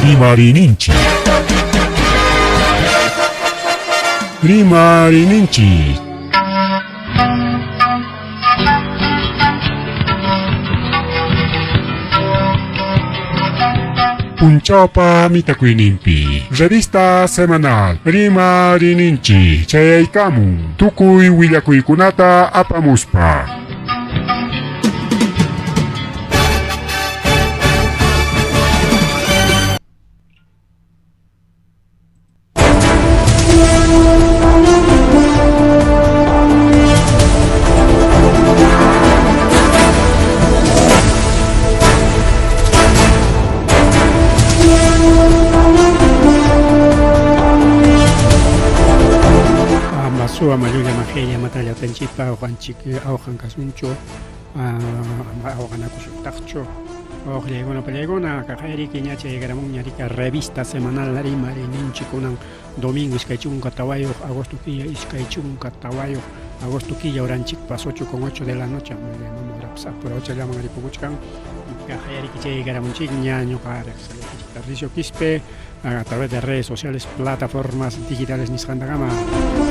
Rimariyninchik. Rimariyninchik. Punchawpa mitakuyninpi revista semanal Rimariyninchik chayaykamun tukuy willakuykunata apamuspa. Masuwa mayulla majella matalla tanchipa awqanchik awqan kasunchu ama awqanakusuntaqchu Wawqillaykuna pallaykuna kaqayriki ña chaykaramunña rika revista semanal rimariyninchik kunan domingo 24 agosto killa 24 agosto killa horanchikpas 8 con 8 de la noche apurachallaman ripukuchkan kaqayriki chaykaramunchikña ñuqa riqsillaykichik Tarcisio Quispe a través de redes sociales, plataformas digitales nisqantakama.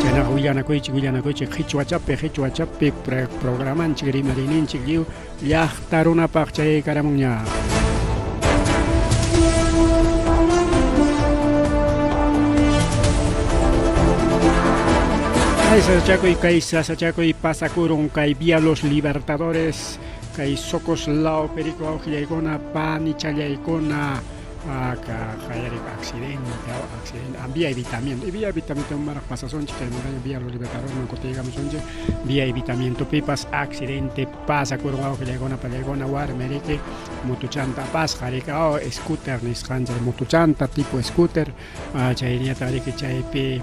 Chaynaqa willanakuychik, willanakuychik qhichwachapi, qhichwachapi programanchik rimariyninchik lliw llaqta runapaq chayaykaramunña. Kay sasachakuy, kay sasachakuy pasakurun kay Vía Los Libertadores, kay Socos Lao Perico awqillaykuna, panichallaykuna, Aka accidente, accidente, vía evitamiento, y vía evitamiento maraq pasasunchik, chaymantaña vía Los Libertadores kutiykamusunchik, vía evitamiento pipas accidente pasakurun wawqillaykuna pallaykuna warmi riki motochanta apasqa riki oh, scooter nisqan chay motochanta tipo scooter chayñataq riki chaypi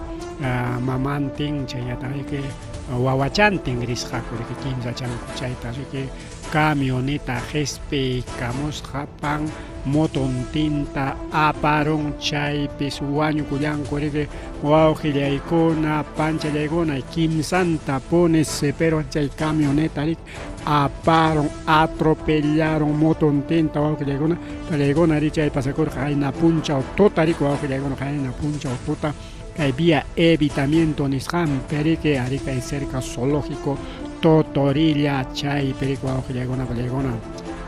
mamantin chayñataq riki wawachantin risqaku riki kimsachanku chayta riki camioneta qespiykamusqa pan motontinta aparun chaypis wañukullanku riki wawqillaykuna panchallaykuna kimsanta punis pero chay camioneta riki aparun atropellaron motontinta wawqillaykuna pallaykuna ri chay pasakurqa qayna punchaw tuta riki wawqillaykuna qayna punchaw tuta kay vía evitamiento nisqanpi riki ari kay cerca zoológico Totorilla chaypi riki wawqillaykuna pallaykuna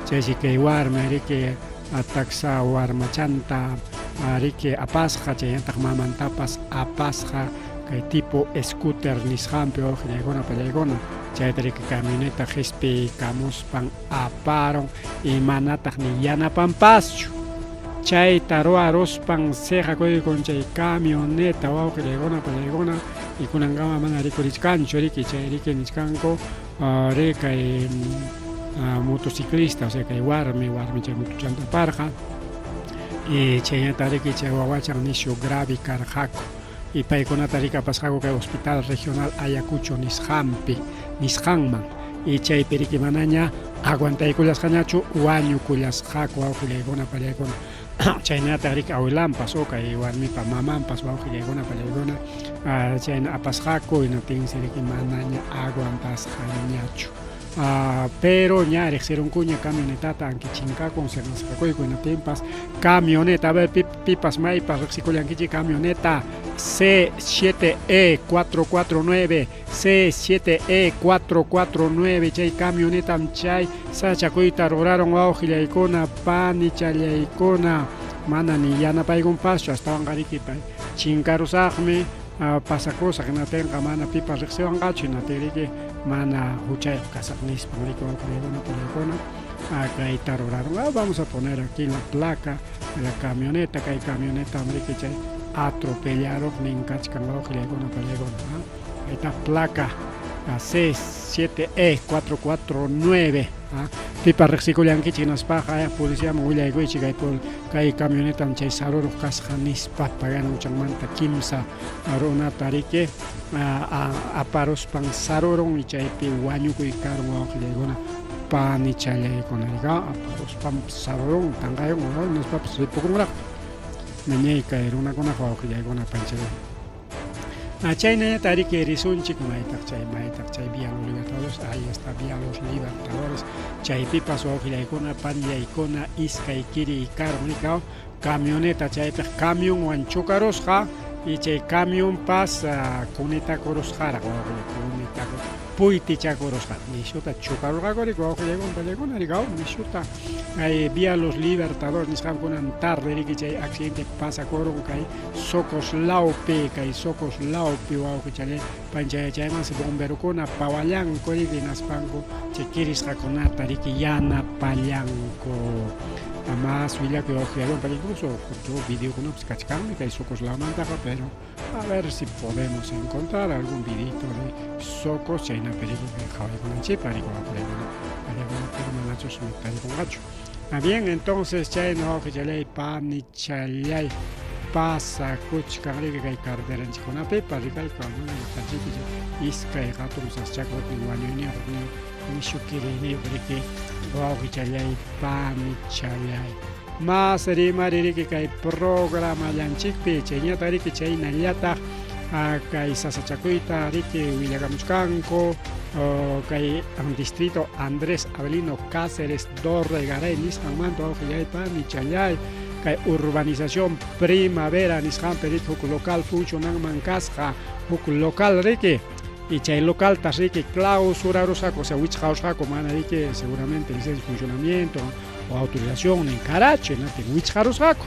chaysi kay warmi riki taksa warmachanta riki apasqa chaynataq mamantapas apasqa kay tipo scooter nisqanpi wawqillaykuna pallaykuna chayta riki camioneta qhispiykamuspan aparun imanataq ni yanapanpaschu chayta ruwaruspan siqakuykun chay camioneta wawqillaykuna pallaykuna y kunankama mana rikurichkanchu riki chay riki nichkanku ri kay motociclista o sea kay warmi warmi chay motochanta aparqa y chaynata riki chay wawachan nishu grave karqaku y paykunata riki apasqaku kay hospital regional Ayacucho nisqanpi nisqanman y chaypi riki manaña aguantaykullasqañachu wañukullasqaku wawqillaykuna pallaykuna chaynataq riki awilanpas o kay warmipa mamanpas wawqillaykuna pallaykuna chayna apasqaku hinaptinsi riki manaña aguantasqañachu pero ña riqsirunkuña camionetata anki chinkakun seqankuyku hinaptinpas camioneta a ver pipas maypas riqsikullankichik camioneta C7E449 C7E449 chay camionetam chay sachakuyta ruraron wawqillaykuna panichallaykuna mana ni yanapaykunpaschu astawanqa riki chinkarusaqmi pasakusaq hinatinqa mana pipas riqsiwanqachu hinatin riki mana huchayuq kasaq nispan riki wawqillaykuna panillaykuna kayta ruraron. Vamos a poner aquí la placa de la camioneta, kay camionetam riki chay atropellaruqnin kachkan wawqillaykuna panillaykuna. Ahí placa C7E449. Pipa riqsikullankichik hinaspaqa policiaman willaykuychik kay kay camionetam chay saruruq kasqa nispa pagana huchanmanta kimsa runata riki aparuspan sarurun y chaypi wañukuy karun wawqillaykuna panichallaykuna aparuspan sarurun tanqayun hinaspapas ripukunraq ñañay kay runakunaqa wawqillaykuna panchalay. Chaynallataq riki risunchik maytaq chay maytaq chay Vía Los Libertadores, ahí está Vía Los Libertadores, chaypipas wawqillaykuna panillaykuna iskay kiri karun rikaw camioneta chaypiq camionwan chocarusqa y chay camionpas kunitakurusqaraq wawqillay kunitaku puytichakurusqa nishuta chocarurqaku riki wawqillaykuna panillaykuna rikaw nishuta kay Vía Los Libertadores nisqankunan tarde riki chay accidente pasakurun kay Socos lawpi kay Socos lawpi wawqichallay panchay chaymansi bomberokuna pawallanku riki hinaspanku chay kirisqakunata riki yanapallanku. Mas willakuy wawqillaykuna incluso foto videokunapas kachkanmi kay Socos lawmantaqa pero a ver si podemos encontrar algún videito de Socos chaynapi riki qhawaykunanchikpaq riki wawqillaykuna pallaykuna pero manachus tarikunqachu. Ah, bien, entonces chayna wawqichallay panichallay pasakuchkan riki kay carreteranchikkunapipas rikayku mana llaqtanchikpi chay iskay hatun sasachakuy huknin wañuyniyuq huknin nishu kiriyniyuq riki wawqichallay panichallay. Mas rimari riki kay programallanchikpi chayñataq riki chaynallataq kay sasachakuyta riki willakamuchkanku kay distrito Andrés Avelino Cáceres Dorregaray nisqanmanta wawqillay panichallay kay urbanización Primavera nisqanpi riki huk local funcionanman kasqa huk local riki y chay localtas riki clausurarusqaku o sea wichqarusqaku mana riki seguramente licencia de funcionamiento o autorización nin karachu hinaptin wichqarusqaku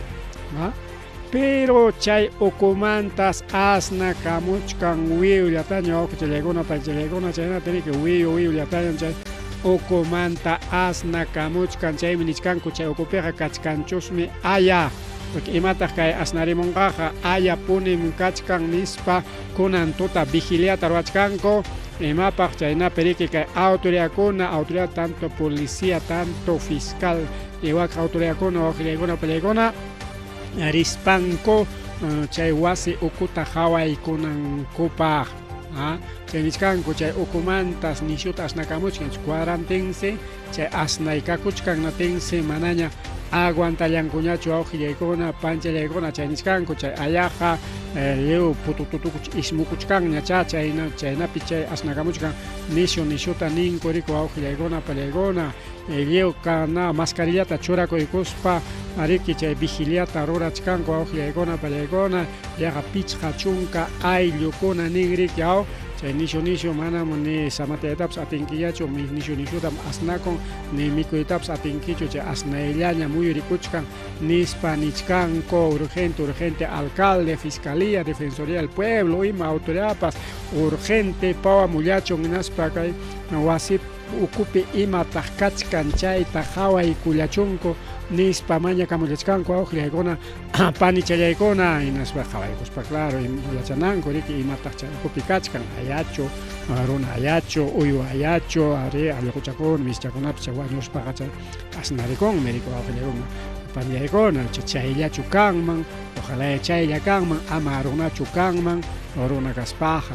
pero chay ukumantas asnakamuchkan wiullataña wawqichallaykuna paychallaykuna chaynata riki wiu wiullatañam chay ukumanta asnakamuchkan chaymi nichkanku chay ukupiqa kachkanchusmi aya porque imataq kay asnarimunqaqa aya punim kachkan nispa kunan tuta vigiliata ruwachkanku imapaq chaynapi riki kay autoridadkuna autoridad tanto policía tanto fiscal iwak autoridadkuna wawqillaykuna pallaykuna rispanku chay wasi ukuta qawaykunankupaq chay nichkanku chay ukumantas nishuta asnakamuchkan cuadrantinsi chay asnaykakuchkan natinsi manaña aguantallankuñachu wawqillaykuna panchallaykuna chay nichkanku chay ayaqa lliw putututukuch ismukuchkanña cha chayna chaynapi chay asnakamuchkan nishu nishuta ninku riku wawqillaykuna pallaykuna lliw kana mascarillata churakuykuspa riki chay vigiliata rurachkanku wawqillaykuna pallaykuna yaqa 50 ayllukuna nin riki aw chay nishu nishu manam ni samataytapas atinkillachu nishu nishutam asnakun ni mikuytapas atinkichu chay asnayllaña muyurikuchkan nispa nichkanku urgente urgente alcalde fiscalía defensoría del pueblo ima autoridadpas urgente pawamullachun hinaspa kay wasi ukupi imataq kachkan chayta qawaykullachunku nispa mañakamullachkanku awqillaykuna panichallaykuna hinaspa qawaykuspa claro yachananku riki imataq chay ukupi kachkan ayachu runa ayachu uywa ayachu ari allquchakuna mischakunapas chay wañuspaqa chay asnarikunmi riki wawqillaykuna panillaykuna chayllachu kanman ojalá chaylla kanman ama runachu kanman runa kaspaqa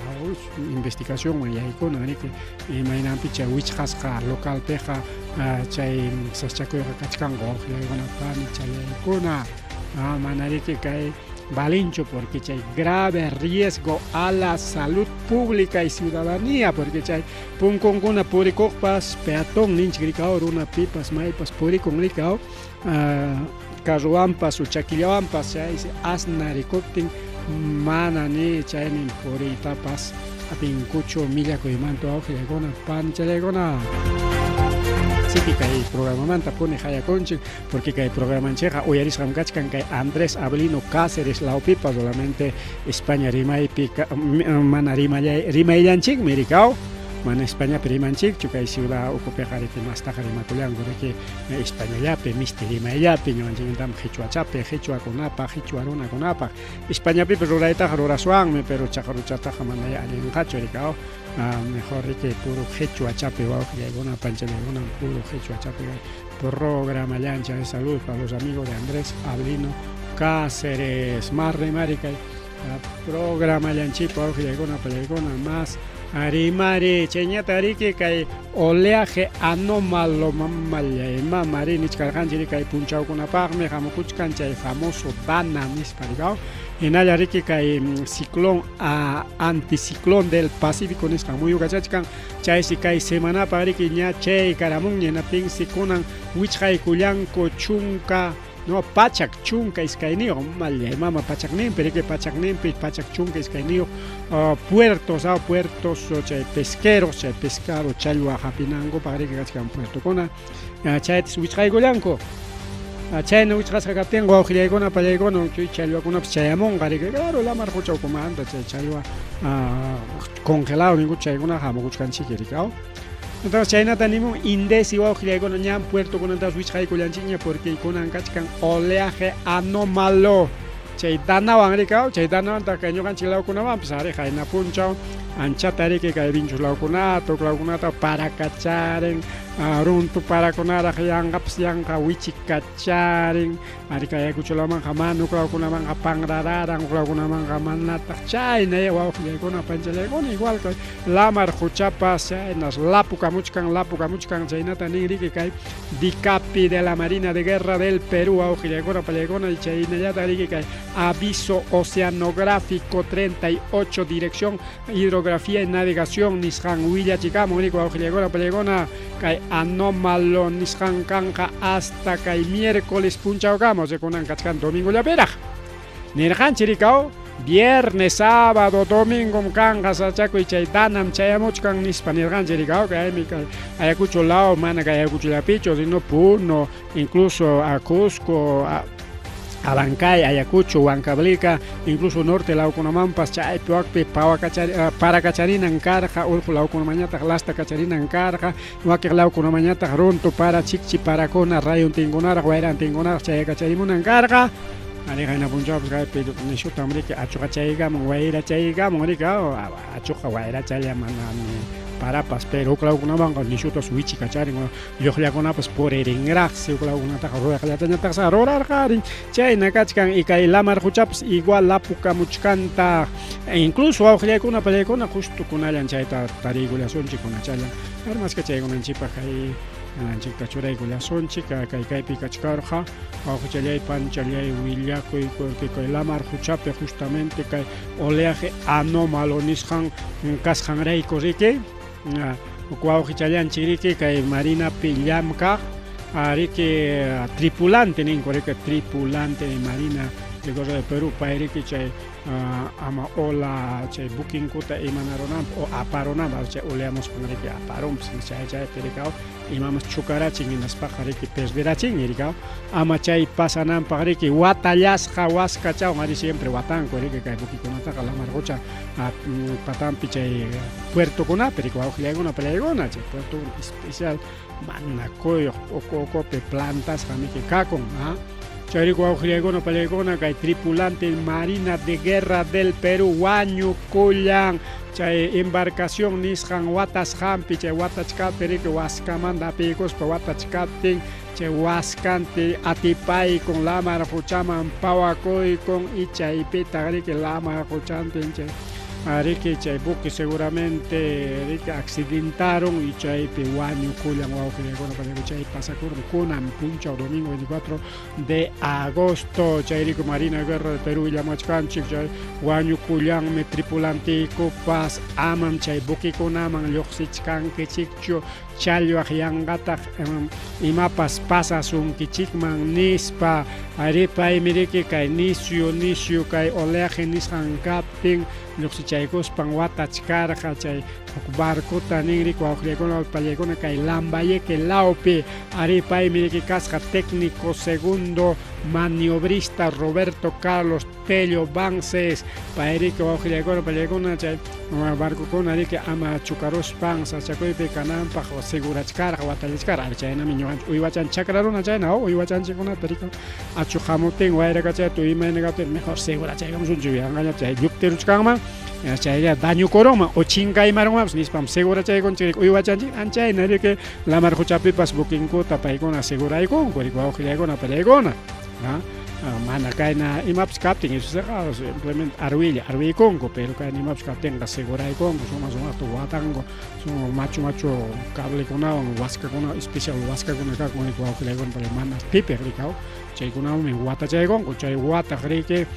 investigacionman yaykuna riki imaynanpi chay wichqasqa localpiqa chay sasachakuyqa kachkanku wawqillaykuna panichallaykuna mana riki kay valinchu porque chay grave riesgo a la salud pública y ciudadanía porque chay punkunkuna purikuqpas peatón ninchik rikaw runa pipas maypas purikun rikaw carrowanpas o chakillawanpas chaysi asnarikuptin mana ni chaynin puriytapas atinkuchu millakuymanta wawqillaykuna panichallaykuna. Así que kay programamanta puni hayakunchik porque kay programanchikqa uyarisqam kachkan kay Andrés Avelino Cáceres lawpipas solamente España rimaypi mana rimayllanchikmi rikaw mana Españapi rimanchikchu kay ciudad ukupiqa riki mastaqa rimakullanku riki Españallapi misti rimayllapi ñuqanchikmantam qhichwachapi qhichwakunapaq qhichwa runakunapaq Españapipas ruraytaqa ruraswanmi pero chaqruchataqa mana allinqachu rikaw mejor riki puro qhichwachapi wawqillaykuna panchallaykuna puro qhichwachapi programallanchik de salud para los amigos de Andrés Avelino Cáceres más rimari kay programallanchikpa wawqillaykuna pallaykuna más rimari chayñata riki kay oleaje anómalo mamallay mamari nichkarqanchik kay punchawkunapaqmi hamukuchkan chay famoso Dana nispa rikaw Hinalla riki kay ciclón a anticiclón del Pacífico nisqan muyukachachkan. Chaysi kay semanapaq riki ña chaykaramunña, hinaptinsi kunan wichqaykullanku chunka no 112 mallay mama pachakninpi riki pachakninpi 112 puertos puertos chay pesqueros chay pescado challwa hapinankupaq riki kachkan puertokuna chaytas wichqaykullanku. Chayna wichqasqa kaptinqa wawqillaykuna pallaykuna chay challwakunapas chayamunqa riki claro lamar qucha ukumanta chay challwa congelado ninku chaykunaqa hamukuchkanchik riki aw. Entonces chaynata nimun Indesi wawqillaykuna ñan puertokunatapas wichqaykullanchikña porque kunan kachkan oleaje anómalo chay danawan riki aw chay danawantaq kay ñuqanchik lawkunawanpas ari qayna punchaw anchata riki kay Vinchus lawkunata huk lawkunata parakacharin runtu parakunaraq yanqapas yanqa wichikacharin ari kay Ayacucho lawmanqa mana huk lawkunamanqa panrararan huk lawkunamanqa manataq chayna wawqillaykuna panchallaykuna igual kay lamar quchapas chaynas lapukamuchkan lapukamuchkan chaynata nin riki kay Dicapi de la Marina de Guerra del Perú wawqillaykuna pallaykuna chaynallataq riki kay aviso oceanográfico 38 dirección hidrografía y navegación nisqan willachikamun riki wawqillaykuna pallaykuna kay anómalo nisqan kanqa hasta kay miércoles punchawkama o sea kunan kachkan domingollapiraq nirqanchik rikaw viernes, sábado, domingom kanqa sachakuy chay danam chayamuchkan nispa nirqanchik rikaw kaymi kay Ayacucho law mana kay Ayacuchollapichu sino Puno incluso a Cusco a Abancay, Ayacucho, Huancavelica, incluso norte lawkunamanpas chaypi wakpi parakacharinan karqa, urqu lawkunamanñataq lasta kacharinan karqa, wakiq lawkunamanñataq runtu para chikchi parakuna rayuntinkunaraq wayrantinkunaraq chayakacharimunan karqa. Ari qayna punchawpas kaypi nishutam riki achuqa chaykamun wayra chaykamun riki achuqa wayrachalla manami parapas pero huk lawkunamanqa nishutas wichikacharin lluqllakunapas puririnraqsi huk lawkunataqa ruraqllatañataqsi rurarqarin chayna kachkan y kay lamar quchapas igual lapukamuchkantaq incluso wawqillaykuna pallaykuna justo kunallan chayta tariykullasunchik kunachallan armaska chaykunanchikpaq kay anchikta churaykullasunchik kay kaypi kachkarqa wawqichallay panchallay willakuy porque kay lamar quchapi justamente kay oleaje anómalo nisqan kasqanrayku riki wawqichallanchik riki kay marinapi llamkaq riki tripulante ninku riki tripulante de marina de Guerra de Perú pay riki chay ama ola chay buquinkuta imanarunanpaq o aparunanpaq chay oleamuspan riki aparunpas chay chaypi riki imamas chukarachin hinaspaqa riki perderachin riki ama chay pasananpaq riki watallasqa waskachawan ari siempre watanku riki kay buquikunataqa lamar qucha patampi chay puertokunapi riki wawqillaykuna pallaykuna chay puerto especial mana kuyuq uku ukupi plantasqa miki kakun chayrayku wawqillaykuna pallaykuna kay tripulante marina de guerra del Perú wañukullan chay embarcación nisqan watasqanpi chay watachkaptin riki waskamanta apiykuspa watachkaptin chay waskanti atipaykun lamar quchaman pawakuykun y chaypitaq riki lamar quchantin chay riki chay buque seguramente riki accidentaron y chaypi wañukullan wawqillaykuna pallaykuna chay pasakurun kunan punchaw domingo 24 de agosto chayrayku Marina Guerra de Perú willamachkanchik chay wañukullanmi tripulantiykupas amam chay buquikunaman lluqsichkankichikchu challwaq yanqataq imapas pasasunkichikman nispa ari paymi riki kay nisyu nisyu kay oleaje nisqan kaptin lluqsichaykuspan watachkarqa chay huk barcota nin riki wawqillaykuna pallaykuna kay Lambayeque lawpi ari paymi riki kasqa técnico segundo maniobrista Roberto Carlos Tello Bances pay riki wawqillaykuna pallaykuna chay barcokuna riki ama chukaruspan sachakuypi kananpaq segurachkarqa watallachkarqa ari chaynami ñuqanchik uywachan chakra runa chayna uywachanchikkunata riki achuq hamuptin wayrakachayta imayna kaptin mejor segurachaykamusunchik yanqaña chay lluptiruchkanman chaylla dañukurunman o chinkaymarunmanpas nispam segurachaykunchik uywachanchik anchayna riki lamar quchapipas buquinkuta paykuna seguraykunku riki wawqillaykuna pallaykuna. Mana kayna imapas kaptin esoqa simplemente arwilla arwiykunku pero kayna imapas kaptinqa seguraykunku suma sumaqta watanku suma machu machu cablekunawan waskakunawan especial waskakuna kakun riki wawqillaykuna pero mana tipiq riki chaykunawanmi watachaykunku chay wataq riki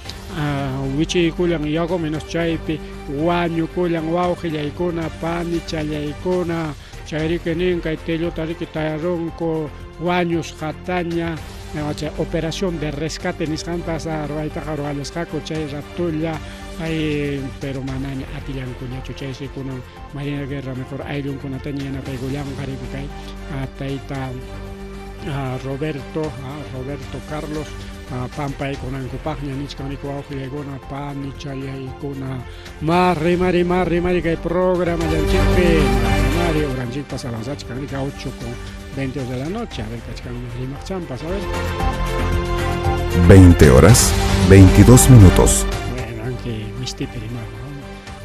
wichiykullan yaku menos chaypi wañukullan wawqillaykuna panichallaykuna chay riki nin kay tellota riki tayarunku wañusqataña chay operación de rescate nisqantas ruwaytaqa ruwallasqaku chay ratolla ay pero manaña atillankuñachu chaysi kunan Marina Guerra mejor ayllunkunataña yanapaykullanqa riki kay tayta Roberto Roberto Carlos pampaykunankupaqña nichkan riki wawqillaykuna panichallaykuna ma rimari ma rimari kay programallanchikpi rimari horanchikpas avanzachkan riki 8:22 de la noche a ver kachkanmi rimaqchampas a ver. 20 horas 22 minutos. Bueno, aunque mistipi rimaqqa.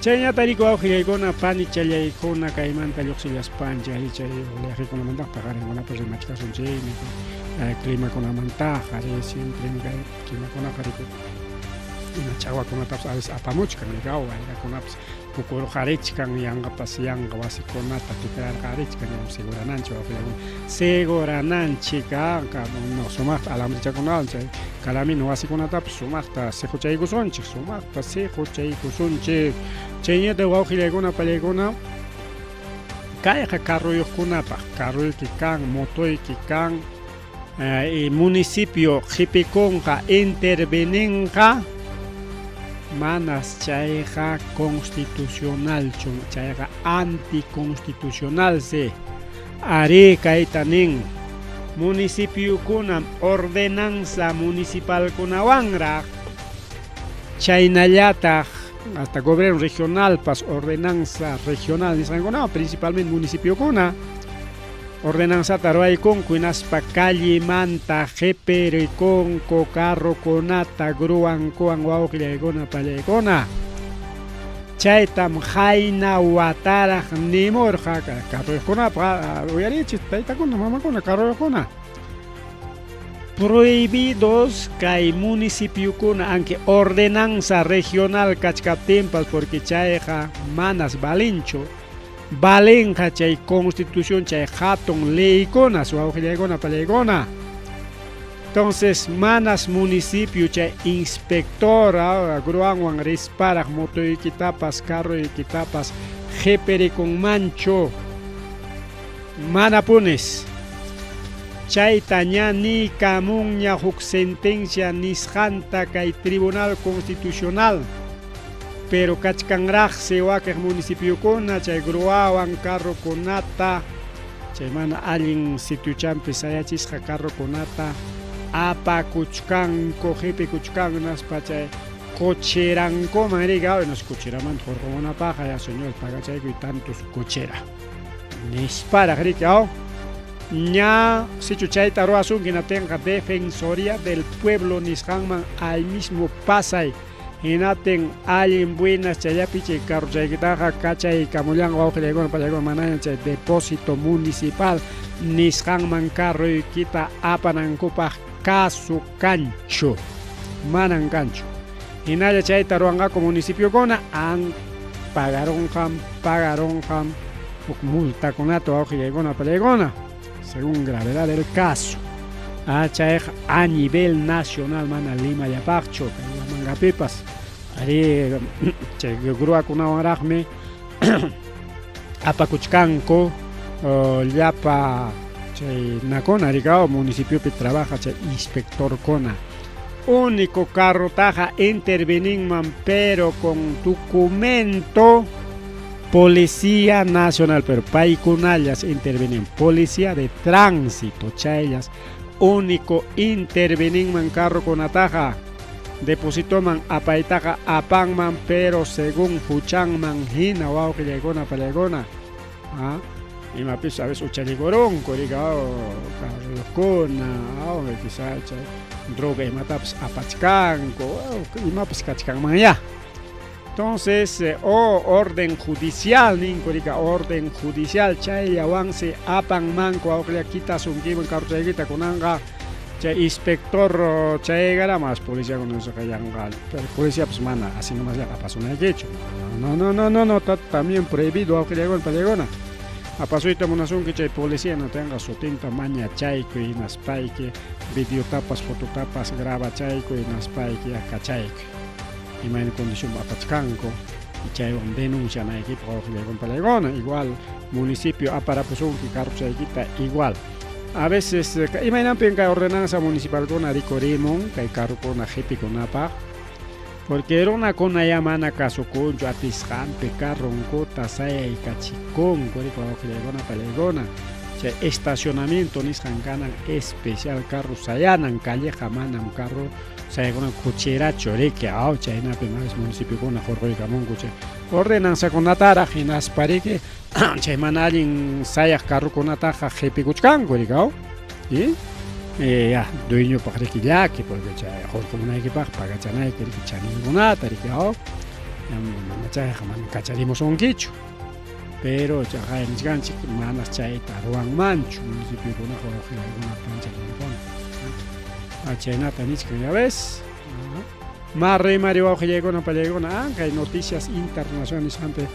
Chayñata riki wawqillaykuna panichallaykuna kaymanta lluqsillaspanchik ari chay oleajekunamantaq paqarinkunapas rimachkasunchikmi climakunamantaqa ari siempre kay climakunaqa riki ima chawakunatapas a veces apamuchkan riki wayrakunapas pukurqarichkan yanqapas yanqa wasikunata tikrarqarichkan segurananchik wawqillaykuna segurananchik no sumaqta alambrichakunawan chay calamina wasikunatapas sumaqta siquchaykusunchik sumaqta siquchaykusunchik chayñata wawqillaykuna pallaykuna kayqa carroyuqkunapaq carroyki kan motoyki kan y municipio qhipikunqa interveninqa manas chayqa constitucionalchu chayqa anticonstitucionalsi ari kayta nin municipiokunam ordenanza municipalkunawanraq chaynallataq hasta gobierno regionalpas ordenanza regional nisqankunawan principalmente municipiokuna ordenanzata ruwaykunku hinaspa callemanta qhipirikunku carrokunata gruankuwan wawqillaykuna pallaykuna chaytam qayna wataraq nimurqa carroyuqkunapaq uyarichik taytakuna mamakuna carroyuqkuna prohibidos kay municipiokuna aunque ordenanza regional kachkaptinpas porque chayqa manas valinchu valinqa chay constitución chay hatun leykunas wawqillaykuna pallaykuna entonces manas municipio chay inspector gruanwan risparaq motoykitapas carroykitapas qhipirikunmanchu manapunis chayta ña niykamunña huk sentencia nisqanta kay Tribunal Constitucional pero kachkanraqsi wakiq municipiokuna chay gruawan carrokunata chay mana allin sitiochampi sayachisqa carrokunata apakuchkanku qhipikuchkan hinaspa chay cocherankuman riki nos cocheramanta hurqumunapaqqa ya señor pagachaykuy tantos cochera nisparaq riki ña sichu chayta ruwasunki hinaptinqa Defensoría del Pueblo nisqanman ahí mismo pasay hinaptin allin buenas chayllapi chay carrochaykitaqa kachaykamullanqa wawqillaykuna pallaykuna manaña chay depósito municipal nisqanman carroykita apanankupaq caso kanchu manan kanchu hinalla chayta ruwanqaku municipiokuna an pagarunqam pagarunqam huk multakunata wawqillaykuna pallaykuna según gravedad del caso chayqa a nivel nacional mana Limallapaqchu kay Huamangapipas ari chay gruakunawanraqmi apakuchkanku llapa chay nakuna rikaw municipiopi trabaja chay inspectorkuna único carrotaqa interveninman pero con documento Policía Nacional pero paykunallas intervenen Policía de Tránsito chayllas único interveninman carrokunataqa depositoman apaytaqa apanman pero según huchanman hina wawqillaykuna pallaykuna imapis a veces uchallikurunku rika carroyuqkuna quizá chay droga imatapas apachkanku imapas kachkanmanya entonces o orden judicial ninku rika orden judicial chayllawansi apanmanku wawqilla kitasunkiman carrochaykita kunanqa. Chay inspector chaygaramas policiakuna nisqa yanqa, pero policiapas mana así nomasllaqa apasunaykichu. No, no, no, no, no, está también prohibido wawqillaykuna pallaykuna. Apasuyta munasunki chay policía no tenga sutinta mañachaykuy hinaspayki videotapas fototapas grabachaykuy hinaspayki kachaykuy. Imayna condición apachkanku chaywan denuncianaykipaq wawqillaykuna pallaykuna. Igual municipio aparapusunki carrochaykita igual. A veces imaynanpin kay ordenanza municipalkuna rikurimun kay carrokuna qhipikunapaq, porque runakuna ya mana kasukunchu atisqanpi carronkuta sayaykachikunku riki wawqillaykuna pallaykuna. Chay estacionamiento nisqan kanan especial carro sayanan calleqa manam carro sayakuna cocherachu riki aw chaynapi más municipiokuna hurquykamunku chay ordenanzakunataraq hinaspa riki chay mana allin sayaq carrokunataqa qhipikuchkanku riki aw y ya dueñopaq riki llaki porque chay hurqumunaykipaq pagachanayki riki chaninkunata riki aw mana chayqa mana kacharimusunkichu. Pero chaqay nichkanchik manas chayta ruwanmanchu municipiokunaqa wawqillaykuna panchallaykuna. Chaynata nichkan ya ves. Ma rimari wawqillaykuna pallaykuna kay noticias internacionales nisqanpi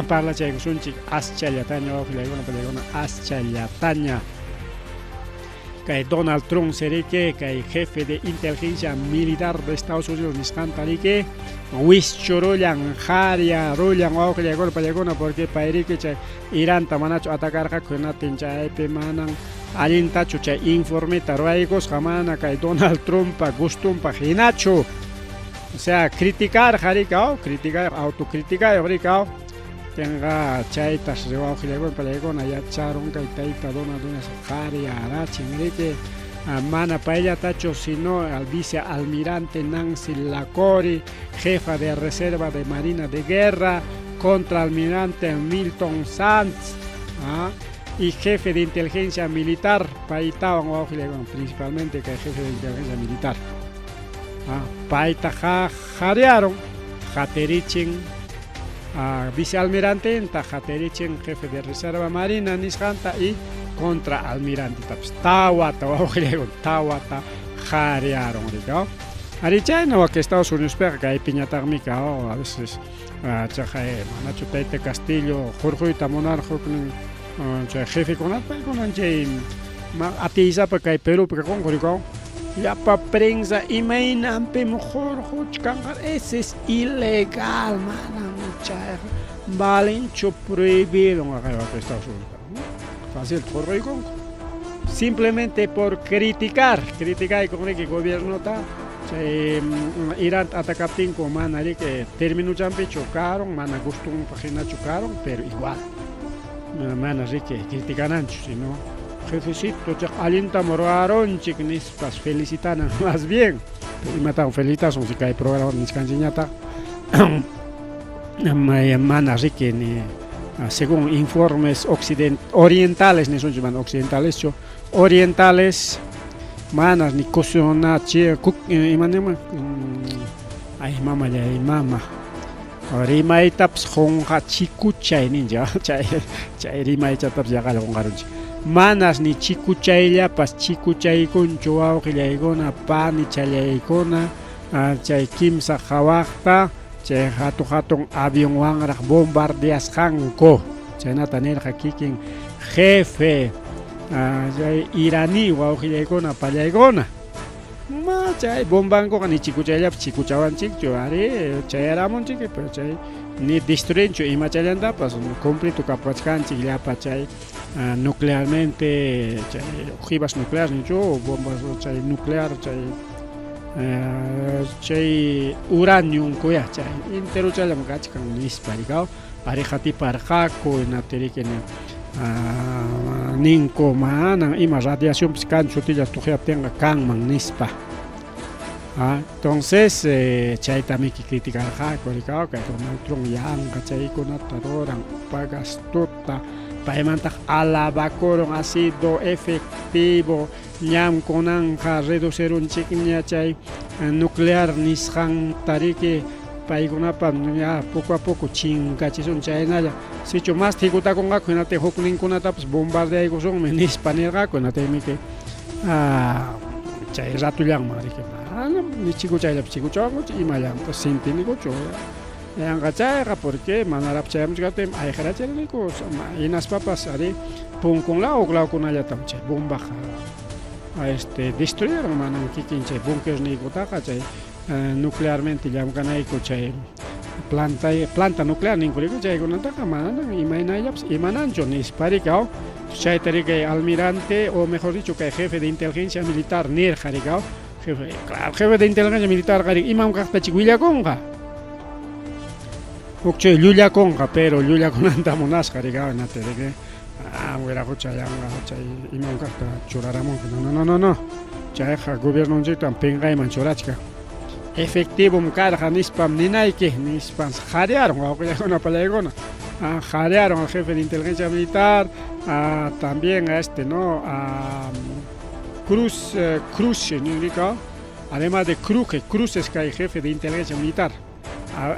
parlachaykusunchik aschallataña wawqillaykuna pallaykuna aschallataña. Kay Donald Trump serike kay jefe de inteligencia militar de Estados Unidos nisqanta riki wischurullan haria rullan wawqillaykuna pallaykuna porque payriki chay Iranta manachu atacarqaku hinatin chaypi manan allintachu chay informeta ruwaykusqa mana kay Donald Trumpa gustunpaq hinachu. O sea, criticarqa riki aw, criticar, autocriticayuq riki aw. Tenqa chaytas wawqillaykuna pallaykuna yacharun kay tayta Donald Trump qari arachin riki mana payllatachu sino al vicealmirante Nancy Lacori, jefa de reserva de Marina de Guerra, contraalmirante Milton Sanz, y jefe de inteligencia militar, paytawan wawqillaykuna principalmente kay jefe de inteligencia militar. Payta jarearon, qatirichin vicealmirantenta, qatirichin jefe de reserva marina nisqanta y contraalmirantetapas tawata wawqillaykuna tawata jarearon riki. Ari chayna wak Estados Unidospiqa kaypiñataqmi a veces chaqay manachu tayta Castillo hurquyta munarqa huknin chay jefekunata paykunan chay atiysapa kay Perúpi kaqunku riki. Llapa prensa imaynanpim hurquchkanqa, ese es ilegal, manam chayqa valenchu prohibido Estados Unidos. Fácil hurquykunku. Simplemente por criticar, criticayku riki gobiernota chay Irán atacaptinku mana riki terminuchanpichu karon, mana gustunpaq hinachu karon, pero igual mana riki criticananchu, sino jefecito chaq allintam ruwarunchik nispas felicitanan más bien. Imatawan felicitasun si kay programa nichkanchikñataq mana riki ni según informes orientales nisunchik mana occidentaleschu orientales manas ni kusionachi imanima ay mamallay mama rimaytapas qunqachikuchay ninchik chay chay rimaychatapas yaqalla qunqarunchik. Manas ni chikuchayllapas chikuchaykunchu wawqillaykuna panichallaykuna chay kimsa qhawaqta chay hatun hatun avionwanraq bombardeasqanku chaynata nirqa kikin jefe chay iraní wawqillaykuna pallaykuna. Ma chay bombankuqa ni chikuchayllapas chikuchawanchikchu ari chayaramunchik pero chay ni destruyenchu imachallantapas completo kapachkanchik llapa chay nuclearmente chay ojivas nucleares nichu bombas chay nuclear chay chay uranio chay enteruchallam kachkan nispa rikaw ari qatiparqaku hinaptin ninku manan ima radiacionpis kanchu sutilla tuqyaptinqa kanman nispa. Entonces chaytamiki criticarqaku rikaw kay Donald Trump yanqa chaykunata ruran pagastuta paymantaq alabakurun ha sido efectivo ñam kunanqa reducirunchikña chay nuclear nisqanta riki paykunapa ya poco a poco chinkachisun chaynalla sichu mas hikutakunqaku hinaptin hukninkunatapas bombardeaykusunmi nispa nirqaku hinaptinmiki. Chay ratullanman riki manam ni chikuchayllapas chikuchawankuchu imallanpas sintinikuchu. Yanqa chayqa porque manaraq chayamuchkaptin ayqirachiriniku hinaspapas ari punkunlaw huklawkunallatam chay bombaqa este destruyeron manam kikin chay bunkerniykutaqa chay nuclearmente llamkanayku chay planta planta nuclear ninkuriku chaykunataqa manam imaynayllapas imananchu nispa rikaw chayta rikay almirante o mejor dicho kay jefe de inteligencia militar nirqa rikaw jefe claro jefe de inteligencia militar qari imam kaqtachik willakunqa huk chay llullakunqa pero llullakunanta munasqa rikaw nate riki ah wiraqucha yanqa chay imam kaqta churaramunqa no no no no no chayqa gobiernonchiktam pinqayman churachkan efectivom karqa nispam ninayki nispan qarearon wawqillaykuna pallaykuna qarearon al jefe de inteligencia militar también a este no a Cruz Cruz ninrika además de Cruje Cruces kay jefe de inteligencia militar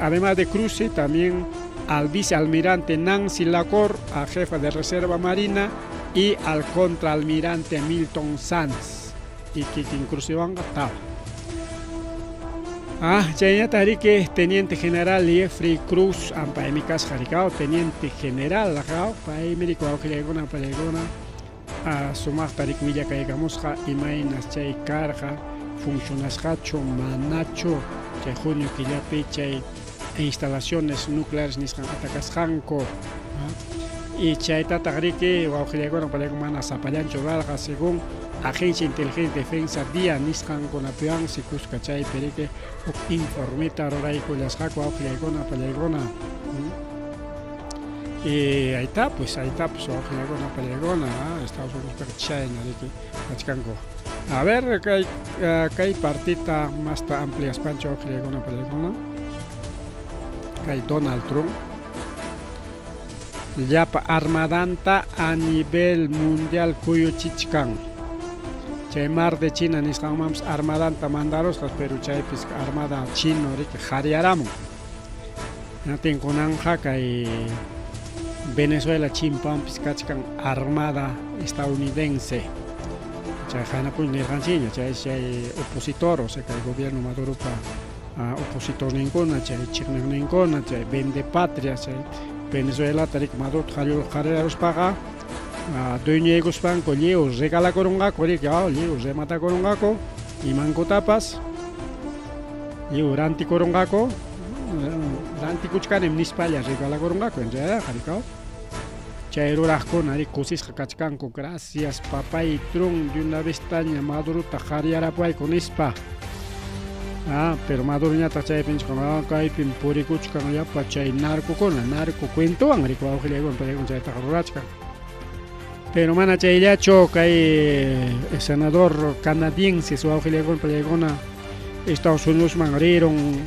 además de Cruce también al vicealmirante Nancy Lacor a jefa de reserva marina y al contraalmirante Milton Sanz y kikin Crucewanqa tawa. Chaynata riki teniente general Jeffrey Cruz ampaymi kasqa rikaw teniente general rakaw paymi riki wawqillaykuna pallaykuna sumaqta riki willakaykamusqa imaynas chay karqa funcionasqachu manachu chay junio killapi chay instalaciones nucleares nisqan atacasqanku y chaytataq riki wawqillaykuna pallaykuna mana sapallanchu rurarqa según Agencia Inteligencia Defensa DIA nisqankunapiwansi kuska chaypi riki huk informeta ruraykullasqaku wawqillaykuna pallaykuna y ahí está pues wawqillaykuna pallaykuna Estados Unidos chayna riki kachkanku. A ver kay kay partita masta ampliaspanchu wawqillaykuna pallaykuna kay Donald Trump llapa armadanta a nivel mundial kuyuchichkan chay mar de China nisqanmanpas armadanta mandarusqas pero chaypis armada chino riki qhariyaramun hinaptin kunanqa kay Venezuela chimpanpis kachkan armada estadounidense chay hanapuni nirqanchikña chay chay opositor o sea kay gobierno Maduropa opositorninkuna chay chiqniqninkuna chay vende patria chay Venezuelata riki Madurota qariraruspaqa dueñoykuspanku lliw regalakurunqaku riki lliw rematakurunqaku imankutapas lliw rantikurunqaku rantikuchkanim nispalla regalakurunqaku en realidad rikaw chay ruraqkuna riki kusisqa kachkanku gracias papay Trump de una vez taña Madurota qariyarapuwayku nispa pero Maduroñataq chaypi kaypim purikuchkan llapa chay narcokuna narco cuentowan riki wawqillaykuna pallaykuna chaytaqa rurachkan pero mana chayllachu kay senador canadiense wawqillaykuna pallaykuna Estados Unidosman rirun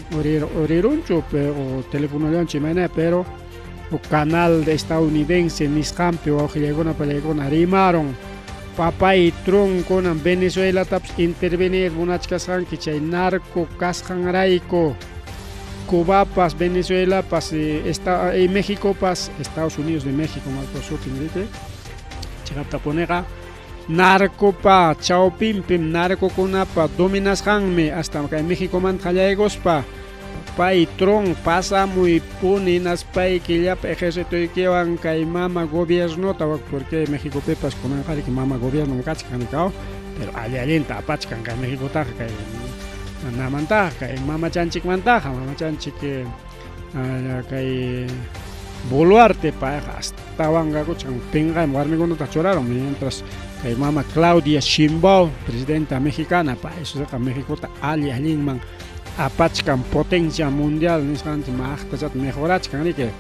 rirunchu o telefonollanchu imayna pero huk canal de estadounidense nisqanpi wawqillaykuna pallaykuna rimaron papay Trump kunan Venezuelatapas intervenir munachkasqanki chay narco kasqanrayku Cubapas Venezuelapas y Méxicopas Estados Unidos de México malpa sutin riki chiqaptapuniqa narcopa chawpinpim narcokunapa dominasqanmi hasta kay Mexicomanta qallaykuspa papay Trump pasamuy puni hinaspayki llapa ejércitoykiwan kay mama gobiernota porque Mexicopipas kunanqa riki mama gobierno kachkan rikaw pero alli allinta apachkan kay Mexicotaqa kay namantaqa kay mamachanchikmantaqa mamachanchik kay Boluarte payqa astawanqakuchkan pinqayman warmikunata churarun mientras kay mama Claudia Sheinbaum presidenta mexicana payqa Mexicota alli allinman apachkan potencia mundial nisqanchik maqtachata mejorachkan riki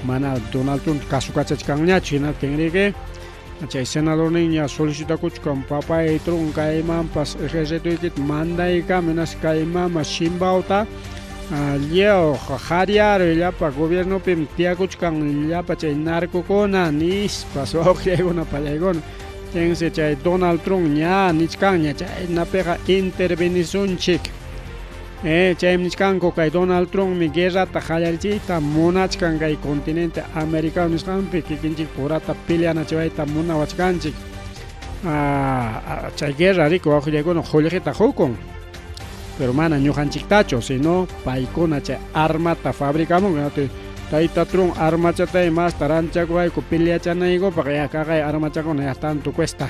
mana Donald Trump kasukachachkanñachu hinaptin riki chay senadorninña solicitakuchkan papay Trump kaymanpas ejércitoykita mandaykamuy hinaspa kay mama Sheinbaumta lliw qhariyaruy llapa gobiernopim tiyakuchkan llapa chay narcokuna nispas wawqillaykuna pallaykuna chaysi chay Donald Trump ña nichkanña chaynapiqa intervenisunchik chaymi nichkanku kay Donald Trumpmi guerrata qallarichiyta munachkan kay continente americano nisqanpi kikinchik purata peleanachawayta munawachkanchik. Chay guerra riki wawqillaykuna qullqita qukun, pero mana ñuqanchiktachu, sino paykuna chay armata fabricamunku. Tayta Trump armachatay masta ranchakuwayku peleachanaykupaq, ya kaqay armachakuna ya tanto cuesta.